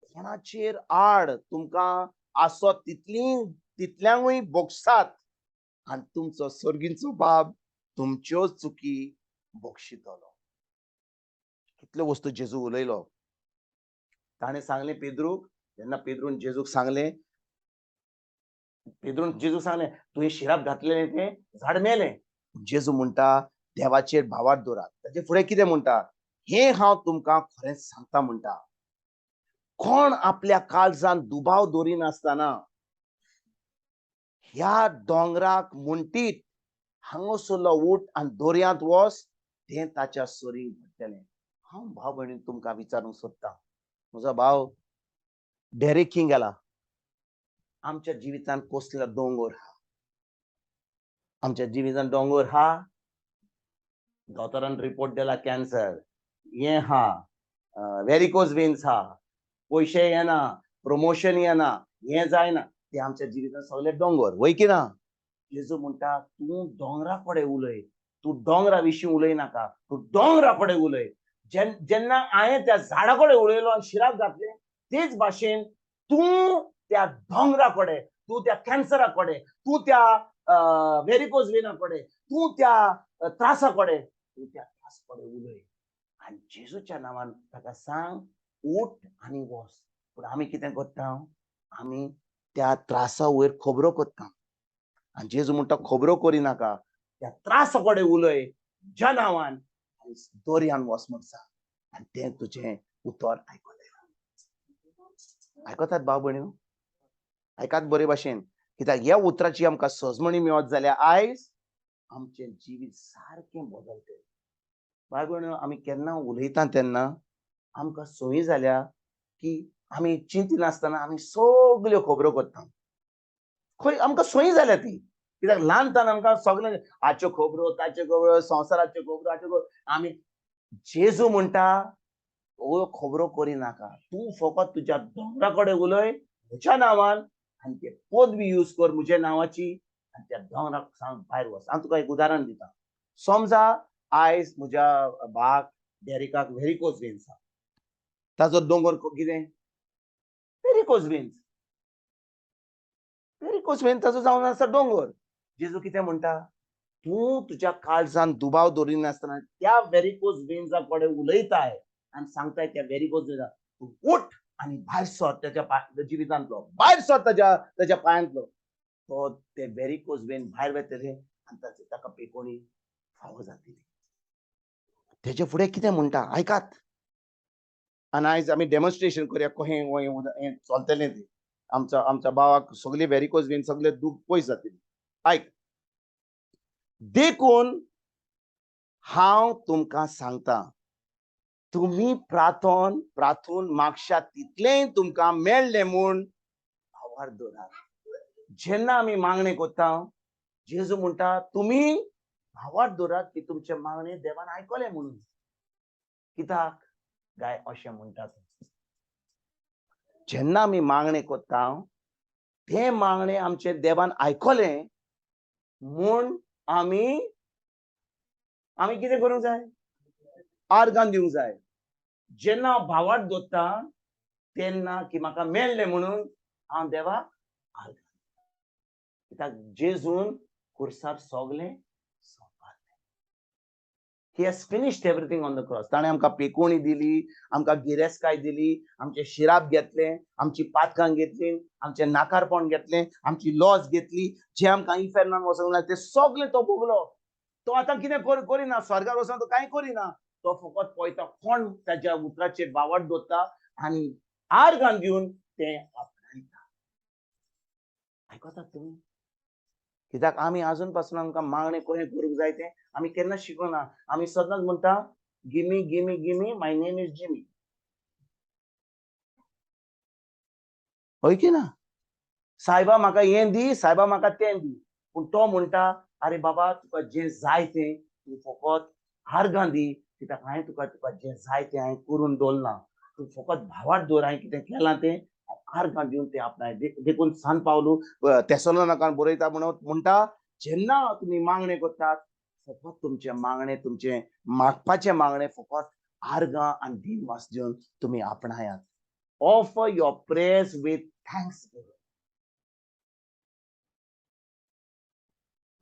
कोणाचेर आड तुमकां आसत तितली तितल्यांकूय भोगसात आनी तुमचो सर्गीचो बाब तुमच्यो चुकी बक्षितलो. कितल्यो वस्तू जेजू उलयलो. ताणें सांगलें पेद्रूक, जेन्ना पेद्रून जेजूक सांगलें, पेद्रून जेजूक सांगलें तुवें शिराप घातलेलें तें झाड मेलें. जेजू म्हणटा देवाचेर भावार्थ दवरात. ताचे फुडें कितें म्हणटा? हें हांव तुमकां खरेंच सांगता म्हणटा, कोण आपल्या काळजान दुबाव दवरिनासतना ह्या दोंगराक म्हणटीत हांगासरलो उठ आनी दर्यांत वच, तें ताच्या सरीं घडटलें. हांव भाव भयणी तुमकां विचारूंक सोदतां, म्हजो भाव डेरेक खंय गेला? आमच्या जिवितांत कसलो दोंगर हा? आमच्या जिवितांत दोंगर हा? दोतोरान रिपोर्ट दिला कॅन्सर, हें हा, वेरिकोज वेन्स हा, पयशे येना, प्रमोशन येना, हें जायना, ते आमच्या जिवितांत सगळे दोंगर, वय की ना? जेजू म्हणटा तूं दोंगरा कडेन उलय, तूं दोंगरा विशीं उलय नाका, तूं दोंगरा कडेन उलय. जेन्ना हांवें त्या झाडा कडेन उलयलो आनी शिराप घातलें, तेच भाशेन तूं त्या दोंगरा कडेन, तूं त्या कॅन्सरा कडेन, तूं त्या वेरिकोज वेना कडेन, तूं त्या त्रासा कडेन, तूं त्या त्रास कडेन उलय आनी जेजूच्या नांवान ताका सांग उठ आनी वच. पूण आमी कितें करता? आमी त्या त्रासा वयर खबरो करता. आनी जेजू म्हणटा खबरो करिनाका, त्या त्रासा कडेन उलय ज्या नांवान आनी दर्यान वच म्हण सांग, आनी तें तुजें उतर आयकलें. आयकतात भाव भयणी? आयकात बरे भाशेन, कित्याक ह्या उतराची आमकां सजमणी मेळत जाल्यार आयज आमचें जिवीत सारकें बदलतलें. भाव भयणी, आमी केन्ना उलयता तेन्ना आमकां संवय जाल्या की आमी चिंतिनासतना आमी सगल्यो खबरो करता. खंय आमकां सोयी जाल्या ती, कित्याक ल्हानतान आमकां सगळे हाच्यो खबरो, ताच्यो खबरो, संवसाराच्यो खबरो, हाच्यो खबरो. आमी जेजू म्हणटा ओ खबरो करिनाका, तूं फकत तुज्या दोंगरा कडेन उलय म्हज्या नांवान आनी ते पदवी यूज कर म्हज्या नांवाची आनी त्या दोंगराक सांग भायर वच. हांव तुका एक उदाहरण दिता. समजा आयज म्हज्या भाक डेरिकाक व्हेरिकोज वेन्स आसा, ताजो दोंगर कितें? Varicose veins. Varicose veins ताजो जावन आसा दोंगर. जेजू कितें म्हणटा? तूं तुज्या काळजान दुबाव दवरिनासतना त्या व्हेरिकोज वेन्सा कडेन उलयताय आनी सांगताय त्या व्हेरिकोज वेन्सा तूं उठ आनी भायर सर ताच्या जिवितांतलो, भायर सर ताच्या ताच्या पांयांतलो. तो ते व्हेरिकोज वेन भायर वेतले आनी ताचे ताका पेकोणी फावो जातली. तेजे फुडें कितें म्हणटा आयकात. आनी आयज आमी डेमॉन्स्ट्रेशन करुया कशें हें चलतलें तें. आमच्या आमच्या भावाक सगळे व्हेरिकोज वेन सगळे दूख पयस जातली. आयक, देखून हांव तुमकां सांगता, तुमी प्रार्थन प्रार्थून मागशात तितलेंय तुमकां मेळ्ळें म्हूण भावार्थ दवरात. जेन्ना आमी मागणें करता, जेजू म्हणटा तुमी भावार्थ दवरात की तुमचें मागणें देवान आयकलें म्हणून. कित्याक गाय अशें म्हणटात? जेन्ना आमी मागणें करता तें मागणें आमचें देवान आयकलें म्हूण आमी आमी कितें करूंक जाय? आर्गां दिवंक जाय. जेन्ना हांव भावार्थ दवरता तेन्ना की म्हाका मेळ्ळें म्हणून हांव देवाक आर्गां, कित्याक जेजून खुर्सार सगलें सोंपलें. He has finished everything on the cross. ताणें आमकां पेकोणी दिली, आमकां गिरेस्तकाय दिली, आमचें शिराप घेतलें, आमची पातकां घेतली, आमचें नाकारपण घेतलें, आमची लॉस घेतली, जे आमकां इफेर्नान वचूंक लागले ते सगलें तो भोगलो. तो आतां कितें करिना, स्वर्गार वचोन तो कांय करिना. तो फकत पळयता कोण ताच्या उतराचेर भावार्थ दवरता आनी आर्गां दिवन तें आपणायता. आयकतात तुमी? कित्याक आमी आजून पासून आमकां मागणें कशें करूंक जाय तें आमी केन्ना शिकना. आमी सदांच म्हणटा gimme gimme gimme my name is Jimmy. हय की ना? सायबा म्हाका हें दी, सायबा म्हाका तें दी. पूण तो म्हणटा अरे बाबा तुका जें जाय तें तूं फकत आर्गां दी, कित्याक हांवें तुका तुका जें जाय तें हांवें करून दवरलां. तूं फकत भावार्थ दवर, हांवें कितें केलां तें आर्गां दिवन तें आपणाय. देखून सान पावलू तेसलोनाकान बरयता म्हणून म्हणटा, जेन्ना तुमी मागणें करतात फकत तुमचें मागणें, तुमचें मागपाचें मागणें फकत आर्गां आनी दिनवास दिवन तुमी आपणायात. Offer your prayers with thanksgiving.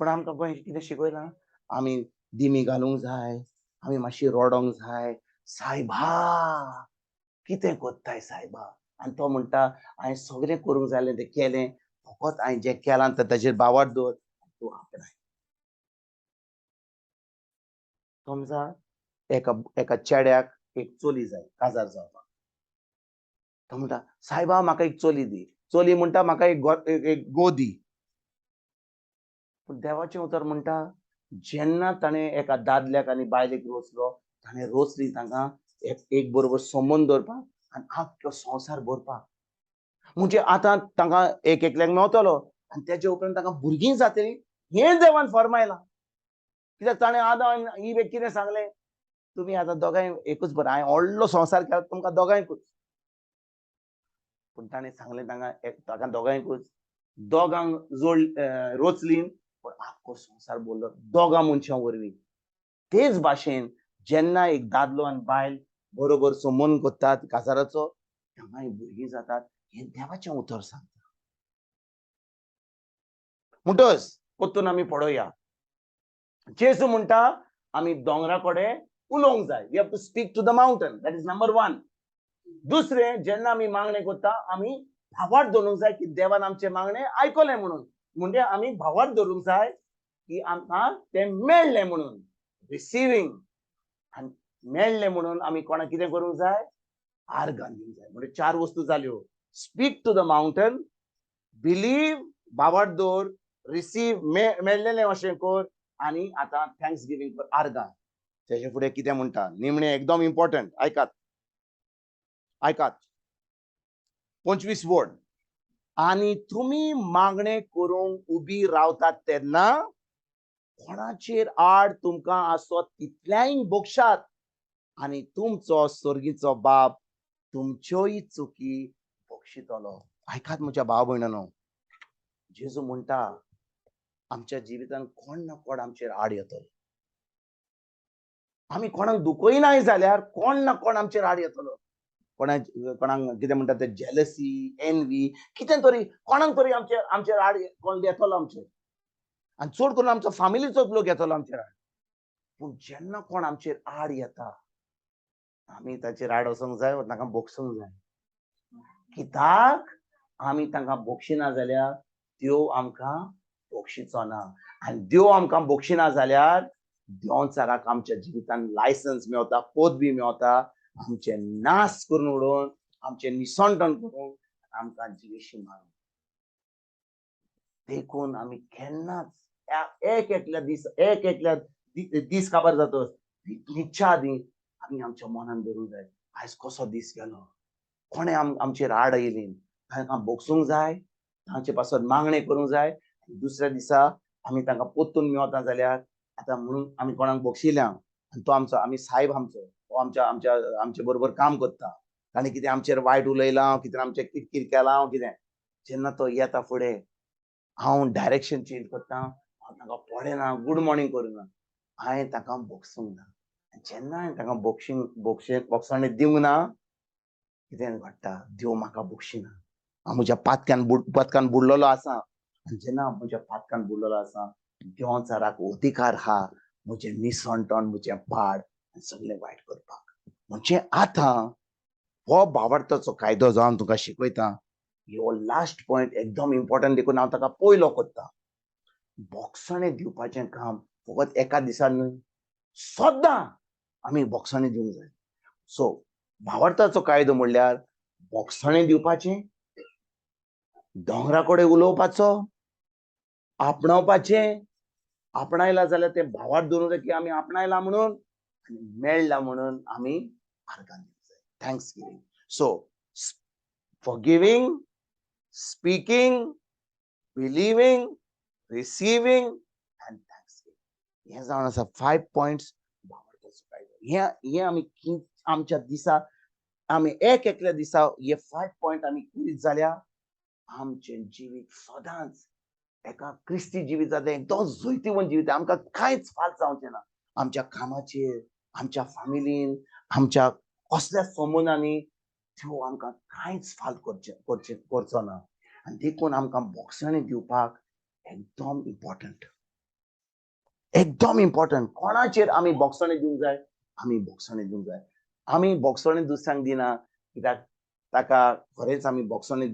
पूण आमकां गोंय कितें शिकयलां? आमी दिमी घालूंक जाय, आमी मातशी रडोंक जाय, सायबा कितें कोत्ताय सायबा. आनी तो म्हणटा हांवें सगळें करूंक जाय तें केलें, फकत हांवें जें केलां तें ताचेर भावार्थ दवर, तूं आपणाय. समजा एका एका चेड्याक एक चली जाय काजार जावपाक. तो म्हणटा सायबा म्हाका एक चली दी. चली म्हणटा म्हाका एक एक गो दी. पूण देवाचें उतर म्हणटा जेन्ना ताणें एका दादल्याक आनी बायलेक रोचलो, ताणें रोचली तांकां एक बरोबर संबंद दवरपाक आनी आख्खो संवसार भरपाक. म्हणजे आतां तांकां एक एकल्याक मेवतलो आनी तेजे उपरांत तांकां भुरगीं जातलीं हें देवान फर्मायलां. कित्याक ताणें आदां आनी इवेक कितें सांगलें? तुमी आतां दोगांय एकूच बरें, हांवें व्हडलो संवसार केला तुमकां दोगांयकूच. पूण ताणें सांगलें तांकां ताका दोगांयकूच, दोगांक जोड रोचली पूण आख्खो संवसार बोल्लो दोगां मनशां वरवीं. तेच भाशेन जेन्ना एक दादलो आनी बायल बरोबर संबंद करतात काजाराचो, तांकां भुरगीं जातात हें देवाचें उतर सांगता. म्हणटच परतून आमी पळोवया, जेजू म्हणटा आमी दोंगरा कडेन उलोवंक जाय. We have to speak to the mountain, that is number one. दुसरें, जेन्ना आमी मागणें करता आमी भावार्थ दवरूंक जाय की देवान आमचें मागणें आयकलें म्हणून. म्हणजे आमी भावार्थ दवरूंक जाय की आमकां तें मेळ्ळें म्हणून, रिसिवींग. आनी मेळ्ळें म्हणून आमी कोणाक कितें करूंक जाय? आर्गां दिवंक जाय. म्हणजे चार वस्तू जाल्यो. Speak to the mountain, believe, भावार्थ दवर, रिसीव मेळ्ळेलें अशें कर, आनी आतां thanks giving कर, आर्गां. तेजे फुडें कितें म्हणटा निमणें एकदम इम्पॉर्टंट, आयकात आयकात. 25 वड. आनी तुमी मागणे करूंक उबी रावतात तेन्ना कोणाचेर आड तुमकां आसत तितल्याय बक्षात, आनी तुमचो स्वर्गीचो बाप तुमच्योय चुकी बक्षितलो. आयकात म्हज्या भाव भयणांनो, जेजू म्हणटा आमच्या जिवितान कोण ना कोण आमचेर आड येतलो. आमी कोणाक दुखयनाय जाल्यार कोण ना कोण आमचेर आड येतलो. कोणाक कितें म्हणटा ते जेलसी, एनवी, कितें तरी कोणाक तरी आमचेर आमचेर आड कोण येतलो आमचेर. आनी चड करून आमचो फामिलीचोच लोक येतलो आमचेर आड. पूण जेन्ना कोण आमचेर आड येता आमी ताचेर आड वचोंक जाय, तांकां बोगसूंक जाय. कित्याक आमी तांकां बोगशिना जाल्यार देव आमकां बोगशिचो ना, आनी देव आमकां बोगशिना जाल्यार देवचाराक आमच्या जिवितान लायसन्स मेवता, पदवी मेवता आमचे नाश करून उडोवन, आमचे निसंटन करून आमकां जिवेशी मारून. देखून आमी केन्नाच एक एकल्या दीस, एक एकल्या दीस काबार जातच न्हिदच्या आदीं आमी आमच्या मनान धरूंक जाय, आयज कसो दीस गेलो, कोणें आमचेर आड आयली, तांकां बोगसूंक जाय, तांचे पासत मागणें करूंक जाय. दुसऱ्या दिसा आमी तांकां परतून मेवता जाल्यार आतां म्हणून आमी कोणाक बक्षिल्या आनी तो आमचो, आमी सायब आमचो, तो आमच्या आमच्या आमचे बरोबर काम करता, ताणें कितें आमचेर वायट उलयलां, कितें आमचें किरकीर केलां कितें, जेन्ना तो येता फुडें हांव डायरेक्शन चेंज करता, हांव तांकां पळयना, गूड मॉर्निंग करिना, हांवें ताका बोगसूंक ना. जेन्ना हांवें ताका बोगसणें दिवंक ना, कितें घडटा, देव म्हाका बोगशिना. हांव म्हज्या पातकान बुडलेलो आसा, आनी जेन्ना हांव म्हज्या पातकान बुडलेलो आसा, देवचाराक अधिकार आहा म्हजें निसणटण, म्हजें पाड सगळें वायट करपाक. म्हणजे आतां हो भावार्थाचो कायदो जो हांव तुका शिकयता, हो लास्ट पॉयंट एकदम इम्पॉर्टंट, देखून हांव ताका पयलो करता. बोगसणें दिवपाचें काम फकत एका दिसान न्हय, सदां आमी बोगसणें दिवंक जाय. सो भावार्थाचो कायदो म्हणल्यार बोगसणें दिवपाचें, दोंगरा कडेन उलोवपाचो, आपणावपाचें, आपणायला जाल्यार तें भावार्थ दवरूंक जाय की आमी आपणायला म्हणून, आनी मेळ्ळा म्हणून आमी आर्गां दिवंक जाय, thanks giving. So forgiving, speaking, believing, receiving and thanks giving, हें जावन आसा 5 पॉयंट्स भावार्थाचो कायदो. हें आमी आमच्या दिसा, आमी एक एकल्या दिसा हे 5 पॉयंट आमी करीत जाल्यार आमचें जिवीत सदांच एका क्रिस्ती जिवीत जाता, एकदम जैतिवंत जिवीत. आमकां कांयच फाल्त जावचें ना आमच्या कामाचेर, आमच्या फामिलीन, आमच्या कसल्या संबंदांनी त्यो आमकां कांयच फाल्त करचो ना. आनी देखून आमकां बोगसणें दिवपाक एकदम इम्पॉर्टंट, एकदम इम्पॉर्टंट. कोणाचेर आमी बोगसणें दिवंक जाय? आमी बोगसणें दिवंक जाय. आमी बोगसणें दुसऱ्यांक दिना कित्याक ताका खरेंच आमी बोगसणें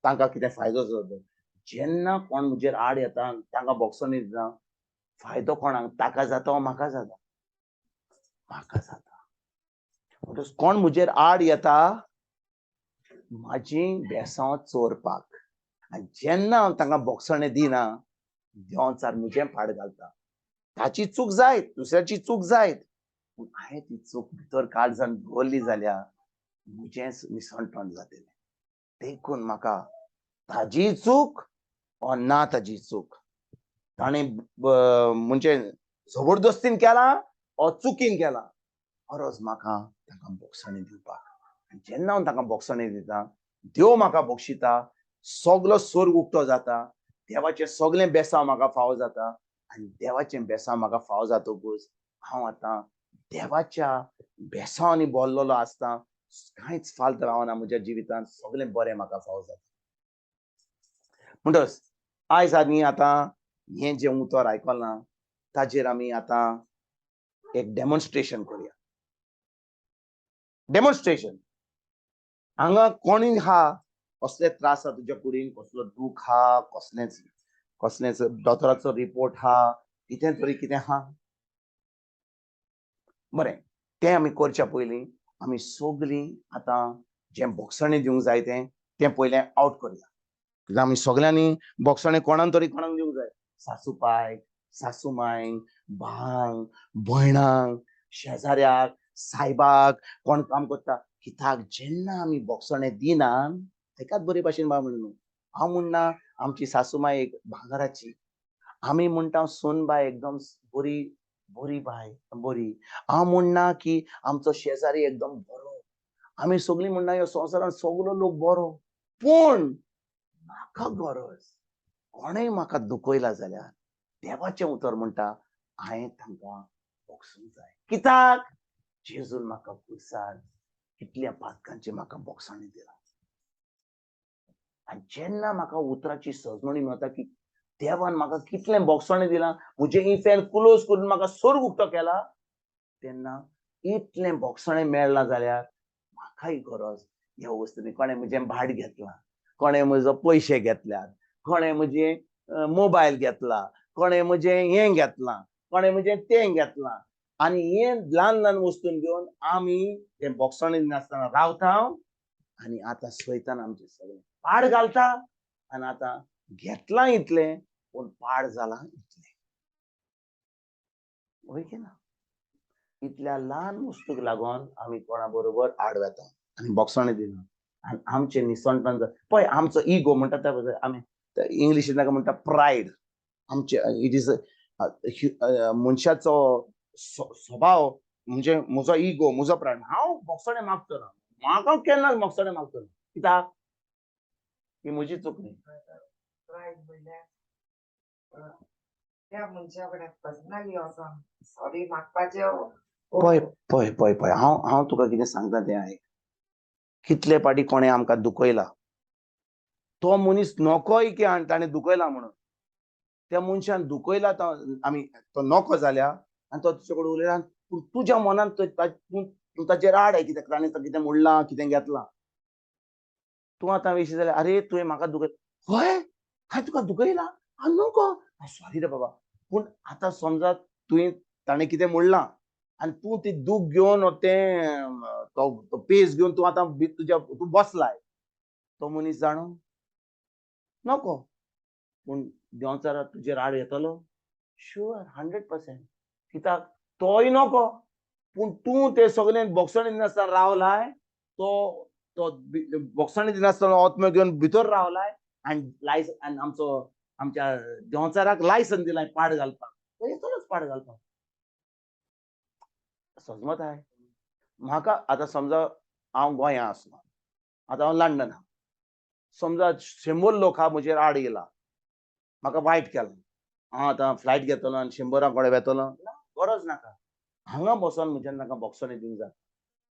तांकां कितें फायदो जाता. जेन्ना कोण म्हजेर आड येता तांकां बोगसणें दिता, फायदो कोणाक? ताका जाता म्हाका जाता? म्हाका जाता. म्हणटकच कोण म्हजेर आड येता म्हाजी बेसांव चोरपाक, आनी जेन्ना हांव तांकां बोगसणें दिना, देंवचार म्हजें पाड घालता. ताची चूक जायत, दुसऱ्याची चूक जायत, पूण हांवें ती चूक भितर काळजान दवरली जाल्यार म्हजेंच निसणटण जातलें. देखून म्हाका ताजी चूक वा ना ताजी चूक, ताणें म्हणजे जबरदस्तीन केला वा चुकीन केला, गरज म्हाका तांकां बोगसणें दिवपाक. आनी जेन्ना हांव तांकां बोगसणें दिता, देव म्हाका बक्षिता, सगलो स्वर्ग उक्तो जाता, देवाचें सगळें बेसांव म्हाका फावो जाता. आनी देवाचें बेसांव म्हाका फावो जातकूच हांव आतां देवाच्या बेसांवांनी भरलेलो आसता, कांयच फाल्त रावना म्हज्या जिवितांत, सगळें बरें म्हाका फावो जाता. म्हणटच आयज आमी आतां हें जें उतर आयकलां ताजेर आमी आतां एक डेमॉन्स्ट्रेशन करुया. डेमॉन्स्ट्रेशन. हांगा कोणूय आहा, कसले त्रास आहा तुज्या कुडीन, कसलो दूख आहा, कसलेंच दोतोराचो रिपोर्ट आहा, कितें तरी कितें आहा, बरें तें आमी करच्या पयलीं आमी सगळीं आतां जें बोगसणें दिवंक जाय तें पयलें आवट करुया. कित्याक आमी सगळ्यांनी बोगसणें कोणाक तरी कोणाक दिवंक जाय, सासू पायक, सासू मांयक, भावांक, भयणांक, शेजाऱ्याक, सायबाक, कोण काम करता. कित्याक जेन्ना आमी बोगसणें दिना आयकात बरे भाशेन बाबा म्हणून. हांव म्हणना आमची सासूमाय एक भांगराची, आमी म्हणटा सोनबाय एकदम बरी बरी बाय बरी. हांव म्हणना की आमचो शेजारी एकदम बरो, आमी सगळीं म्हणना ह्या संवसारांत सगलो लोक बरो. पूण म्हाका गरज कोणेय म्हाका दुखयला जाल्यार देवाचें उतर म्हणटा हांवें तांकां बोगसूंक जाय. कित्याक जेजून म्हाका खुर्सार कितल्या पातकांची म्हाका बोगसाणी दिला. आनी जेन्ना म्हाका उतराची सजमणी मेळटा की देवान म्हाका कितलें बोगसणें दिलां, म्हजें इफेर्न क्लोज करून म्हाका सोर्ग उक्तो केला, तेन्ना इतलें बोगसणें मेळ्ळां जाल्यार म्हाकाय गरज ह्या वस्तूंनी. कोणें म्हजें भाट घेतलां, कोणें म्हजो पयशे घेतल्यात, कोणें म्हजें मोबायल घेतला, कोणें म्हजें हें घेतलां, कोणें म्हजें तें घेतलां, आनी हें ल्हान ल्हान वस्तून घेवन आमी तें बोगसणें दिनासतना रावता आनी आतां सैतान आमचें सगळें पाड घालता. आनी आतां घेतलां इतलें पूण पाड जालां इतलें. वय की ना? इतल्या ल्हान वस्तूक लागून आमी कोणा बरोबर आड वेता आनी बोगसणें दिना आनी आमचें निसणपण. पळय आमचो इगो म्हणटा त्या आमी इंग्लिशीन ताका म्हणटा प्रायड. आमचे it is मनशाचो स्वभाव म्हणजे म्हजो इगो, म्हजो प्रायड. हांव बोगसणें मागचो ना, म्हाका केन्नाच बोगसणें मागचो ना. कित्याक? ही म्हजी चूक न्ही. प्रायड म्हणल्यार त्या मनशा कडेन पर्सनली वचोन सॉरी मागपाचें. पळय पळय पळय पळय, हांव हांव तुका कितें सांगता तें आयक. कितले पाटी कोणें आमकां दुखयला, तो मनीस नकोय की ताणें दुखयला म्हणून, त्या मनशान दुखयला तो आमी तो नको जाल्या आनी तो तुजे कडेन उलयला, पूण तुज्या मनान तूं ताचेर आड आहे कित्याक ताणें कितें म्हणलां, कितें घेतलां. तूं आतां विशी जाल्यार अरे तुवें म्हाका दुखय, हय हांवें तुका दुखयला, हांव नको, सॉरी रे बाबा. पूण आतां समजा तुवें ताणें कितें म्हणलां आनी तूं ती दूख घेवन तें तो पेज घेवन तूं आतां तुज्या तूं बसलाय, तो मनीस जाणो नको, पूण देंवचारा तुजेर आड येतलो शुअर 100%. कित्याक तोय नको, पूण तूं ते सगळें बोगसणें दिनासतना रावलाय, तो तो बोगसणें दिनासतना आत्मो घेवन भितर रावलाय आनी लायसन आनी आमचो आमच्या देंवचाराक लायसन दिलाय पाड घालपाक, तो येतलोच पाड घालपाक. सजमत आहे म्हाका. आतां समजा हांव गोंया आसलो, आतां हांव लंडन आहा, समजा 100 लोक म्हजेर आड येयला, म्हाका वायट केलां, हांव आतां फ्लायट घेतलो आनी 100 कडेन वेतलो ना, गरज नाका. हांगा बसोन म्हज्यान ताका बोगसणें दिवंक जाता.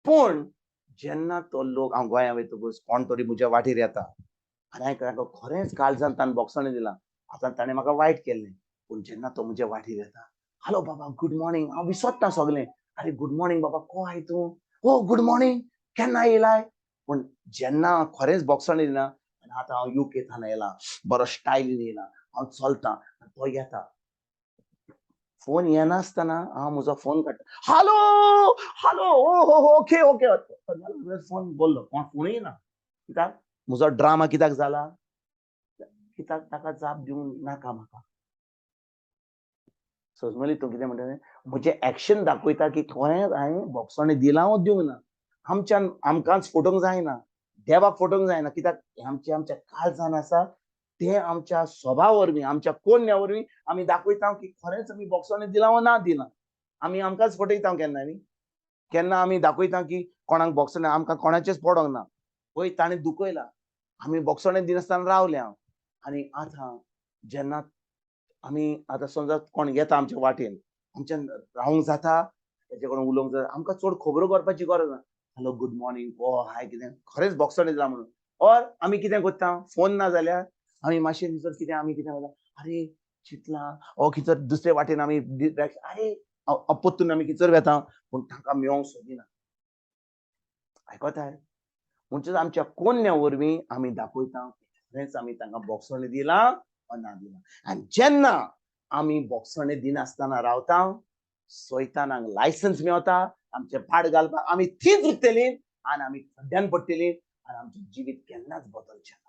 पूण जेन्ना तो लोक हांव गोंया वयतकूच कोण तरी म्हज्या वाटेर येता आनी हांवें ताका खरेंच काळजान ताणें बोगसणें दिलां, आतां ताणें म्हाका वायट केल्लें, पूण जेन्ना तो म्हज्या वाटेर येता, हॅलो बाबा गुड मॉर्निंग, हांव विसरता सगळें, अरे गुड मॉर्निंग बाबा, को आय तूं, ओ गुड मॉर्निंग, केन्ना येयलाय. पूण जेन्ना खरेंच बोगसणें दिना आनी आतां हांव युके थाना येयला, बरो स्टायलीन येयला, हांव चलतां आनी तो येता, फोन येनासतना हांव म्हजो फोन काडटा, हॅलो हॅलो ओ हो हो ओके ओके, फोन बोल्लो, कोण फोनूय ना. कित्याक म्हजो ड्रामा कित्याक जाला, कित्याक ताका जाप दिवंक नाका म्हाका. सजमली तूं कितें म्हणटा, म्हजें एक्शन दाखयता की खरेंच हांवें बोगसणें दिलां वो दिवंक ना. आमच्यान आमकांच फटोवंक जायना, देवाक फटोवंक जायना, कित्याक आमच्या आमच्या काळजान आसा तें आमच्या स्वभाव वरवीं, आमच्या कोन्या वरवीं आमी दाखयता की खरेंच आमी बोगसणें दिलां वो ना दिलां. आमी आमकांच फटयता केन्ना न्ही, केन्ना आमी दाखयता की कोणाक बोगसणें, आमकां कोणाचेंच पडोंक ना, पळय ताणें दुखयला, आमी बोगसणें दिनासतना रावले हांव. आनी आतां जेन्ना आमी आतां समजा कोण येता आमच्या वाटेन, आमच्यान रावंक जाता, तेजे कडेन उलोवंक जाता, आमकां चड खबरो करपाची गरज ना, हॅलो गुड मॉर्निंग, ओ हाय, कितें खरेंच बोगसणें दिलां म्हणून. ऑर आमी कितें करता, फोन ना जाल्यार आमी मातशें भितर कितें आमी कितें म्हणटा, अरे चिंतलां, ओ कितें दुसरे वाटेन आमी अरे परतून आमी किचर वेता, पूण तांकां मेळोंक सोदिना. आयकताय? म्हणजेच आमच्या कोन्या वरवीं आमी दाखयता खरेंच आमी तांकां बोगसणें दिलां वा ना दिलां. आनी जेन्ना आमी बोगसणें दिनासतना रावता, सैतानाक लायसन्स मेवता आमचे पाड घालपाक, आमी थींच उरतलीं आनी आमी खड्ड्यान पडटलीं आनी आमचें जिवीत केन्नाच बदलचें ना.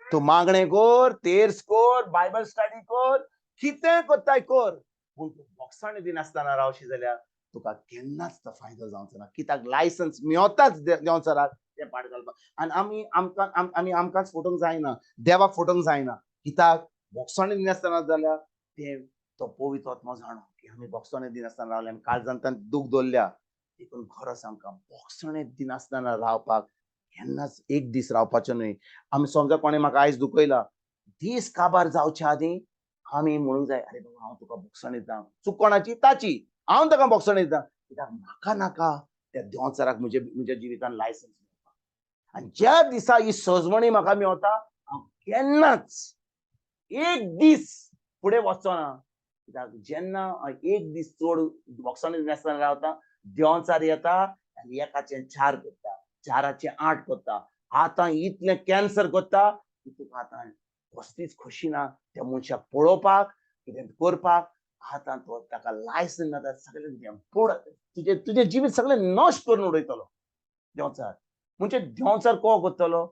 तूं मागणें कर, तेर्स कर, बायबल स्टडी कर, कितें करताय कर, पूण तूं बोगसणें दिनासतना रावशी जाल्यार तुका केन्नाच तो फायदो जावचो ना. कित्याक लायसन्स मेवताच देंवचाराक तें पाड घालपाक. आनी आमी आमकां आमी आमकांच फटोवंक जायना, देवाक फटोवंक जायना. कित्याक बोगसणें दिनासतना जाल्यार ते तो पवित्र आत्मो जाणो की आमी बोगसणें दिनासतना रावले, आमी काळजांत दूख दवरल्या. देखून गरज आमकां बोगसणें दिनासतना रावपाक केन्नाच एक दीस रावपाचें न्हय. आमी समजा कोणें म्हाका आयज दुखयला, दीस काबार जावच्या आदीं आमी म्हणूंक जाय, अरे बाबा हांव तुका बोगसणें दिता. चूक कोणाची? ताची. हांव ताका बोगसणें दिता, कित्याक म्हाका नाका त्या देंवचाराक म्हज्या म्हज्या जिवितान लायसन्स मेळपाक. आनी ज्या दिसा ही सजमणी म्हाका मेवता, हांव केन्नाच एक दीस फुडें वचचो ना. कित्याक जेन्ना एक दीस चड बोगसणें दिनासतना रावता, देंवचार येता आनी एकाचें 4 करता, 4 8 करता, आतां इतलें कॅन्सर करता की तुका आतां कसलीच खोशी ना त्या मनशाक पळोवपाक, कितें करपाक. आतां तो ताका लायसन्स मेळटा, सगळें पोड तुजें तुजें जिवीत सगळें नश्ट करून उडयतलो देंवचार. म्हणजे देंवचार को करतलो?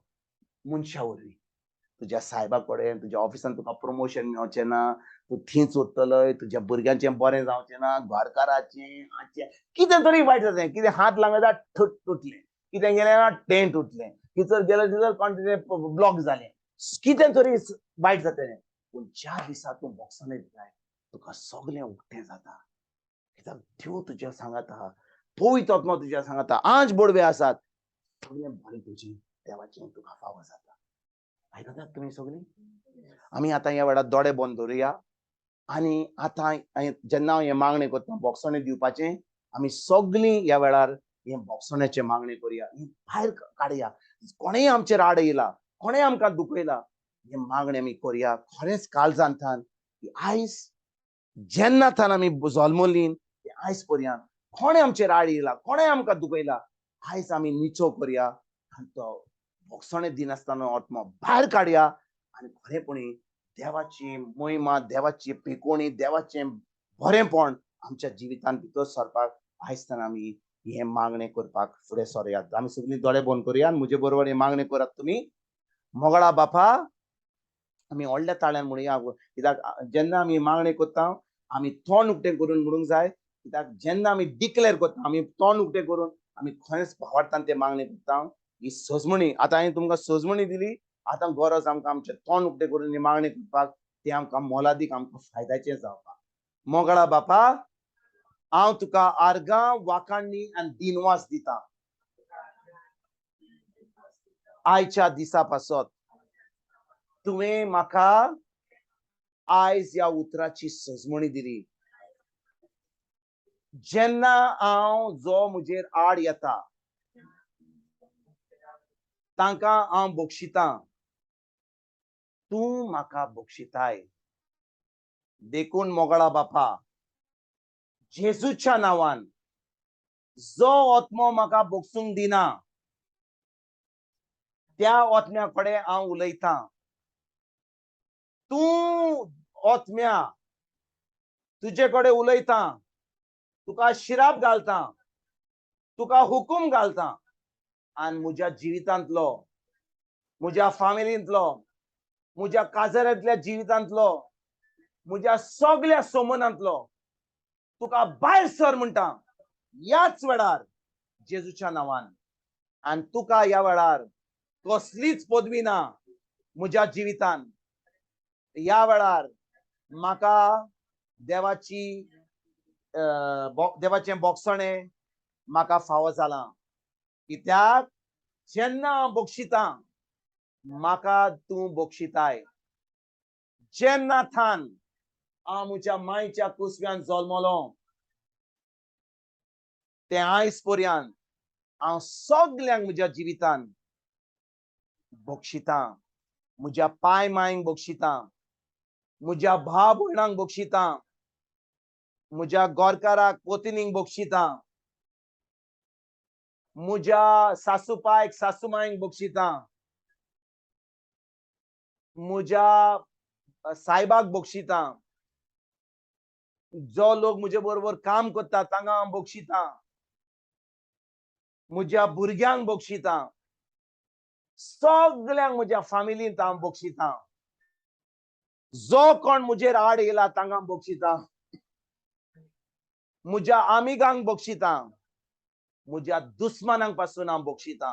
मनशा वरवीं. तुज्या सायबा कडेन, तुज्या ऑफिसान तुका प्रमोशन मेवचें ना, तूं थंयच उरतलोय, तुज्या भुरग्यांचें बरें जावचें ना, घरकाराचें हाचें कितें तरी वायट जातलें. कितें हात लागता तुटलें, कितें गेलें ना तें तुटलें, कितें गेलें थंयसर कोण कितें ब्लॉक जालें, कितें तरी वायट जातलें. पूण ज्या दिसा तूं बोगसणें दिताय, तुका सगळें उक्तें जाता. कित्याक देव तुज्या सांगाता, पवित्र आत्मो तुज्या सांगाता, आज बोडवे आसात, सगळें बरें तुजें देवाचें तुका फावो जाता. आयकतात तुमी सगळीं? आमी आतां ह्या वेळार दोळे बंद दवरुया आनी आतां जेन्ना हांव हें मागणें करता बोगसणें दिवपाचें, आमी सगळीं ह्या वेळार हें बोगसण्याचें मागणें करुया, हें भायर काडया. कोणेय आमचेर आड येयला, कोणेय आमकां दुखयला, हें मागणें आमी करुया खरेंच काळजांतल्यान की आयज जेन्ना थान आमी जल्मलीं ते आयज पर्यंत कोणें आमचेर आड येयला, कोणें आमकां दुखयला, आयज आमी निचो करुया आनी तो बोगसणें दिनासतना आत्मो भायर काडया आनी खरेंपणी देवाची महिमा, देवाची पेकोणी, देवाचें बरेंपण आमच्या जिवितांत भितर सरपाक आयज थान आमी हें मागणें करपाक फुडें सरयात. आमी सगळीं दोळे बंद करुया आनी म्हजे बरोबर हें मागणें करात तुमी. मोगळा बापा, आमी व्हडल्या ताळ्यान म्हणुया, कित्याक जेन्ना आमी मागणें करता आमी तोंड उक्तें करून म्हणूंक जाय. कित्याक जेन्ना आमी डिक्लेर करता, आमी तोंड उक्तें करून आमी खरेंच भावार्थान तें मागणें करता. ही सजमणी आतां हांवें तुमकां सजमणी दिली, आतां गरज आमकां आमचें तोंड उक्तें करून ही मागणी करपाक, तें आमकां मोलादीक, आमकां फायद्याचें जावपाक. मोगळा बापा, हांव तुका आर्गां, वाखाणणी आनी दिनवास दिता आयच्या दिसा पासत. तुवें म्हाका आयज ह्या उतराची सजमणी दिली. जेन्ना हांव जो म्हजेर आड येता तांकां हांव बक्षितां, तूं म्हाका बक्षिताय. देखून मोगळा बापा, जेजूच्या नांवान जो आत्मो म्हाका बक्षूंक दिना त्या आत्म्या कडेन हांव उलयतां. तूं आत्म्या, तुजे कडेन उलयतां, तुका शिराप घालतां, तुका हुकूम घालतां आनी म्हज्या जिवितांतलो, म्हज्या फामिलींतलो, म्हज्या काजरांतल्या जिवितांतलो, म्हज्या सगल्या सोमनांतलो तुका भायर सर म्हणटा ह्याच वेळार जेजूच्या नांवान. आनी तुका ह्या वेळार कसलीच पदवी ना म्हज्या जिवितान. ह्या वेळार म्हाका देवाची देवाचें बोगसणें म्हाका फावो जालां. कित्याक जेन्ना हांव बक्षितां म्हाका तूं बक्षिताय. जेन्ना थान हांव म्हज्या मायच्या कुसव्यान जल्मलो तें आयज पर्यंत हांव सगल्यांक म्हज्या जिवितान बक्षितां. म्हज्या पाय मांयक बक्षितां, म्हज्या भाव भयणांक बक्षितां, म्हज्या गोरकाराक पोतिनीक बक्षितां, म्हज्या सासूपायक सासूमायक बक्षितां, म्हज्या सायबाक बक्षितां, जो लोक म्हजे बरोबर काम करता तांकां हांव बक्षितां, म्हज्या भुरग्यांक बक्षितां, सगल्यांक म्हज्या फामिलींत हांव बक्षितां. जो कोण म्हजेर आड येयला तांकां बक्षितां, म्हज्या आमिगांक बक्षितां, म्हज्या दुस्मानांक पासून हांव बक्षितां.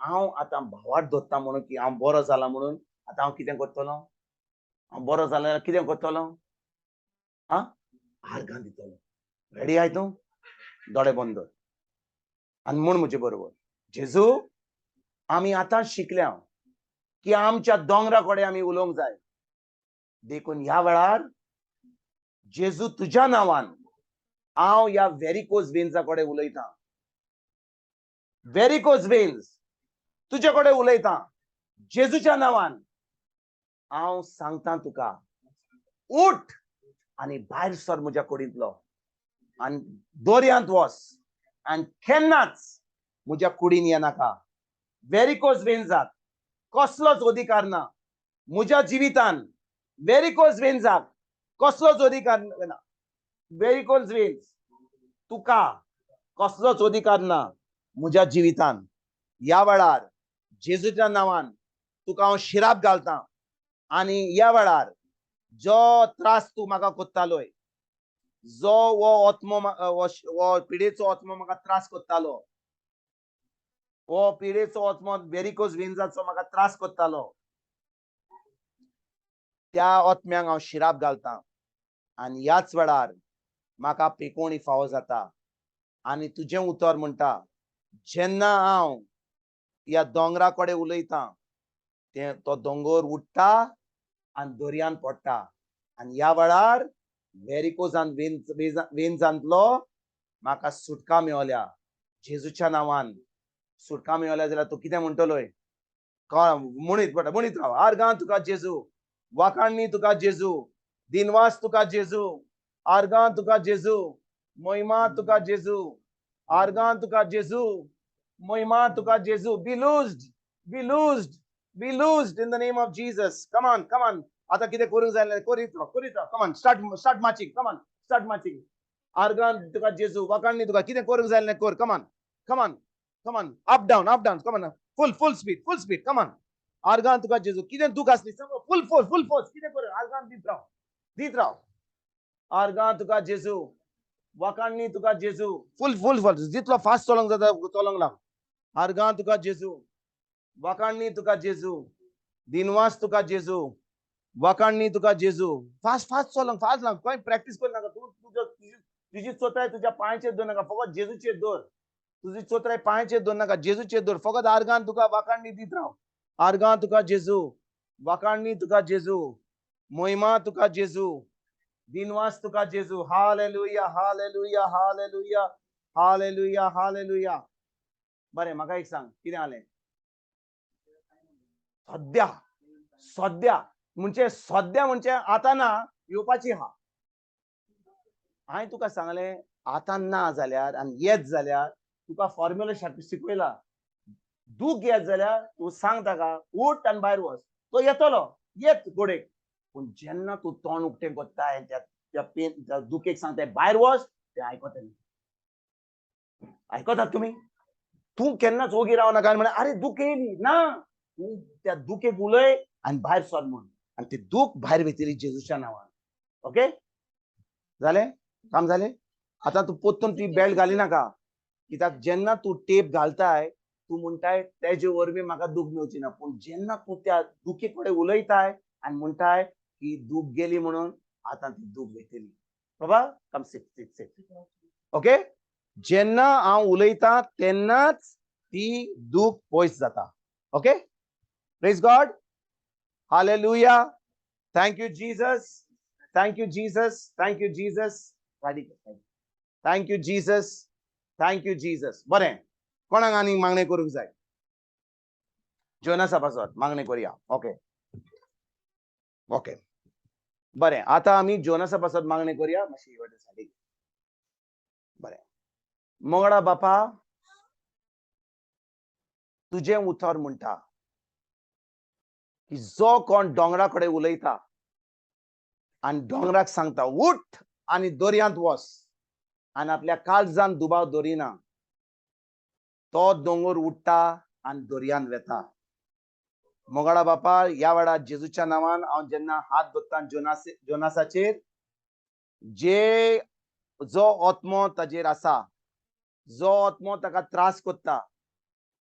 हांव आतां भावार्थ दवरता म्हणून की हांव बरो जाला म्हणून आतां हांव कितें करतलो? हांव बरो जालो जाल्यार कितें करतलो? आं, आर्गां दितलो. रेडी आहाय तूं? दोळे बंद दवर आनी म्हूण म्हजे बरोबर, जेजू, आमी आतां शिकल्या की आमच्या दोंगरा कडेन आमी उलोवंक जाय. देखून ह्या वेळार जेजू, तुज्या नांवान हांव ह्या व्हेरिकोज वेन्सा कडेन उलयतां. व्हेरिकोज वेन्स, तुजे कडेन उलयतां. जेजूच्या नांवान हांव सांगता तुका, उठ आनी भायर सर म्हज्या कुडींतलो आनी दर्यांत वच आनी केन्नाच म्हज्या कुडीन येनाका. व्हेरिकोज वेन्साक कसलोच अधिकार ना म्हज्या जिवितान. व्हेरिकोज वेन्साक कसलोच अधिकार ना. व्हेरिकोज वेन्स, तुका कसलोच अधिकार ना म्हज्या जिवितान. ह्या वेळार जेजूच्या नांवान तुका हांव शिराप घालता आनी ह्या वेळार जो त्रास तूं म्हाका करतालोय, जो हो आत्मो, हो पिडेचो आत्मो म्हाका त्रास करतालो, हो पिडेचो आत्मो वेरिकोज वेन्साचो म्हाका त्रास करतालो, त्या आत्म्यांक हांव शिराप घालता आनी ह्याच वेळार म्हाका पेकोवणी फावो जाता. आनी तुजें उतर म्हणटा, जेन्ना हांव ह्या दोंगरा कडेन उलयतां, ते तो दोंगर उठ्ठा आनी दर्यान पडटा. आनी ह्या वेळार वेरिकोजान वेन्जांतलो म्हाका सुटका मेवल्या. जेजूच्या नांवान सुटका मेवल्या जाल्यार तूं कितें म्हणटलोय? म्हणीत पडटा, म्हणीत राव. आर्गां तुका जेजू, वाखाणणी तुका जेजू, दिनवास तुका जेजू, आर्गां तुका जेजू, महिमा तुका जेजू, आर्गां तुका जेजू, महिमा तुका जेजू. Be loosed, be loosed, be loosed in the name of Jesus. Come on, come on. आतां कितें करूंक जाय जाल्यार करीत राव, करीत राव. Come on, start, start marching. Come on, start marching. आर्गां तुका जेजू, वाखाणणी तुका. कितें करूंक जाय जाल्यार कर. Come on, come on, come on. Up down, up down. Come on, full, full speed, full speed. Come on. आर्गां तुका जेजू. कितें दूख आसली, फुल फोर्स, फुल फोर्स. कितें कर, आर्गां दीत राव, दीत राव. आर्गां तुका जेजू, वाखाणणी तुका जेजू. फुल, फुल फुल. जितलो फास्ट चलोंक जाता चलोंक लाग. आर्गां तुका जेजू, वाखाणणी तुका जेजू, दिनवास तुका जेजू, वाखाणणी तुका जेजू. फास्ट फास्ट चलोंक, फास्ट लाग. खंय प्रॅक्टीस कर नाका तूं. तुजो तुजी चोत्राय तुज्या पांयचेर दवर नाका, फकत जेजूचेर दवर. तुजी चोत्राय पांयचेर दवर नाका, जेजूचेर दवर. फकत आर्गान तुका वाखाणणी दीत राव. आर्गां तुका जेजू, वाखाणणी तुका जेजू, महिमा तुका जेजू, दिनवास तुका जेजू. Hallelujah, hallelujah, hallelujah, hallelujah, hallelujah. बरें, म्हाका एक सांग, कितें जालें सद्या? सद्या म्हणजे, सद्या म्हणजे आतां ना, येवपाची आहा. हांवें तुका सांगलें, आतां ना जाल्यार आनी येत जाल्यार तुका फॉर्म्युला शिकयला. दूख येत जाल्यार तूं सांग ताका, उठ आनी भायर वच. तो येतलो, येत गोडेक. पूण जेन्ना तूं तोंड उक्तें करताय, त्या त्या पेन त्या दुखेक सांगताय भायर वच, ते आयकतले? आयकतात तुमी? तूं केन्नाच ओगी राव नाका आनी म्हण, अरे, दूख येयली ना. तूं त्या दुखेक उलय आनी भायर सर म्हण आनी ती दूख भायर वयतली जेजूच्या नांवान. ओके, जालें काम? जालें. आतां तूं परतून ती बेल्ट घाली नाका, कित्याक जेन्ना तूं टेप घालताय, तूं म्हणटाय, तेजे वरवीं म्हाका दूख मेवची ना. पूण जेन्ना तूं त्या दुखे कडेन उलयताय आनी म्हणटाय की दूख गेली म्हणून, आतां ती दूख वयतली. बाबा, come sit, sit, sit. Okay. जेन्ना हांव उलयतां तेन्नाच ती दूख पयस जाता. Okay, praise God, hallelujah. Thank you Jesus, thank you Jesus, thank you Jesus, thank you Jesus, thank you Jesus. बरें, कोणाक आनी मागणें करूंक जाय? जोनासा पासत मागणें करुया. ओके ओके बरें, आतां आमी जोनासा पासत मागणें करुया. मातशी साडी. बरें, मोगळा बापा, तुजें उतर म्हणटा की जो कोण दोंगरा कडेन उलयता आनी दोंगराक सांगता, उठ आनी दर्यांत वच, आनी आपल्या काळजान दुबाव दवरिना, तो दोंगर उठ्ठा आनी दर्यांत वेता. मोगाळा बापा, ह्या वेळार जेजूच्या नांवान हांव जेन्ना हात दवरता जोनास जोनासाचेर, जे जो आत्मो ताजेर आसा, जो आत्मो ताका त्रास करता.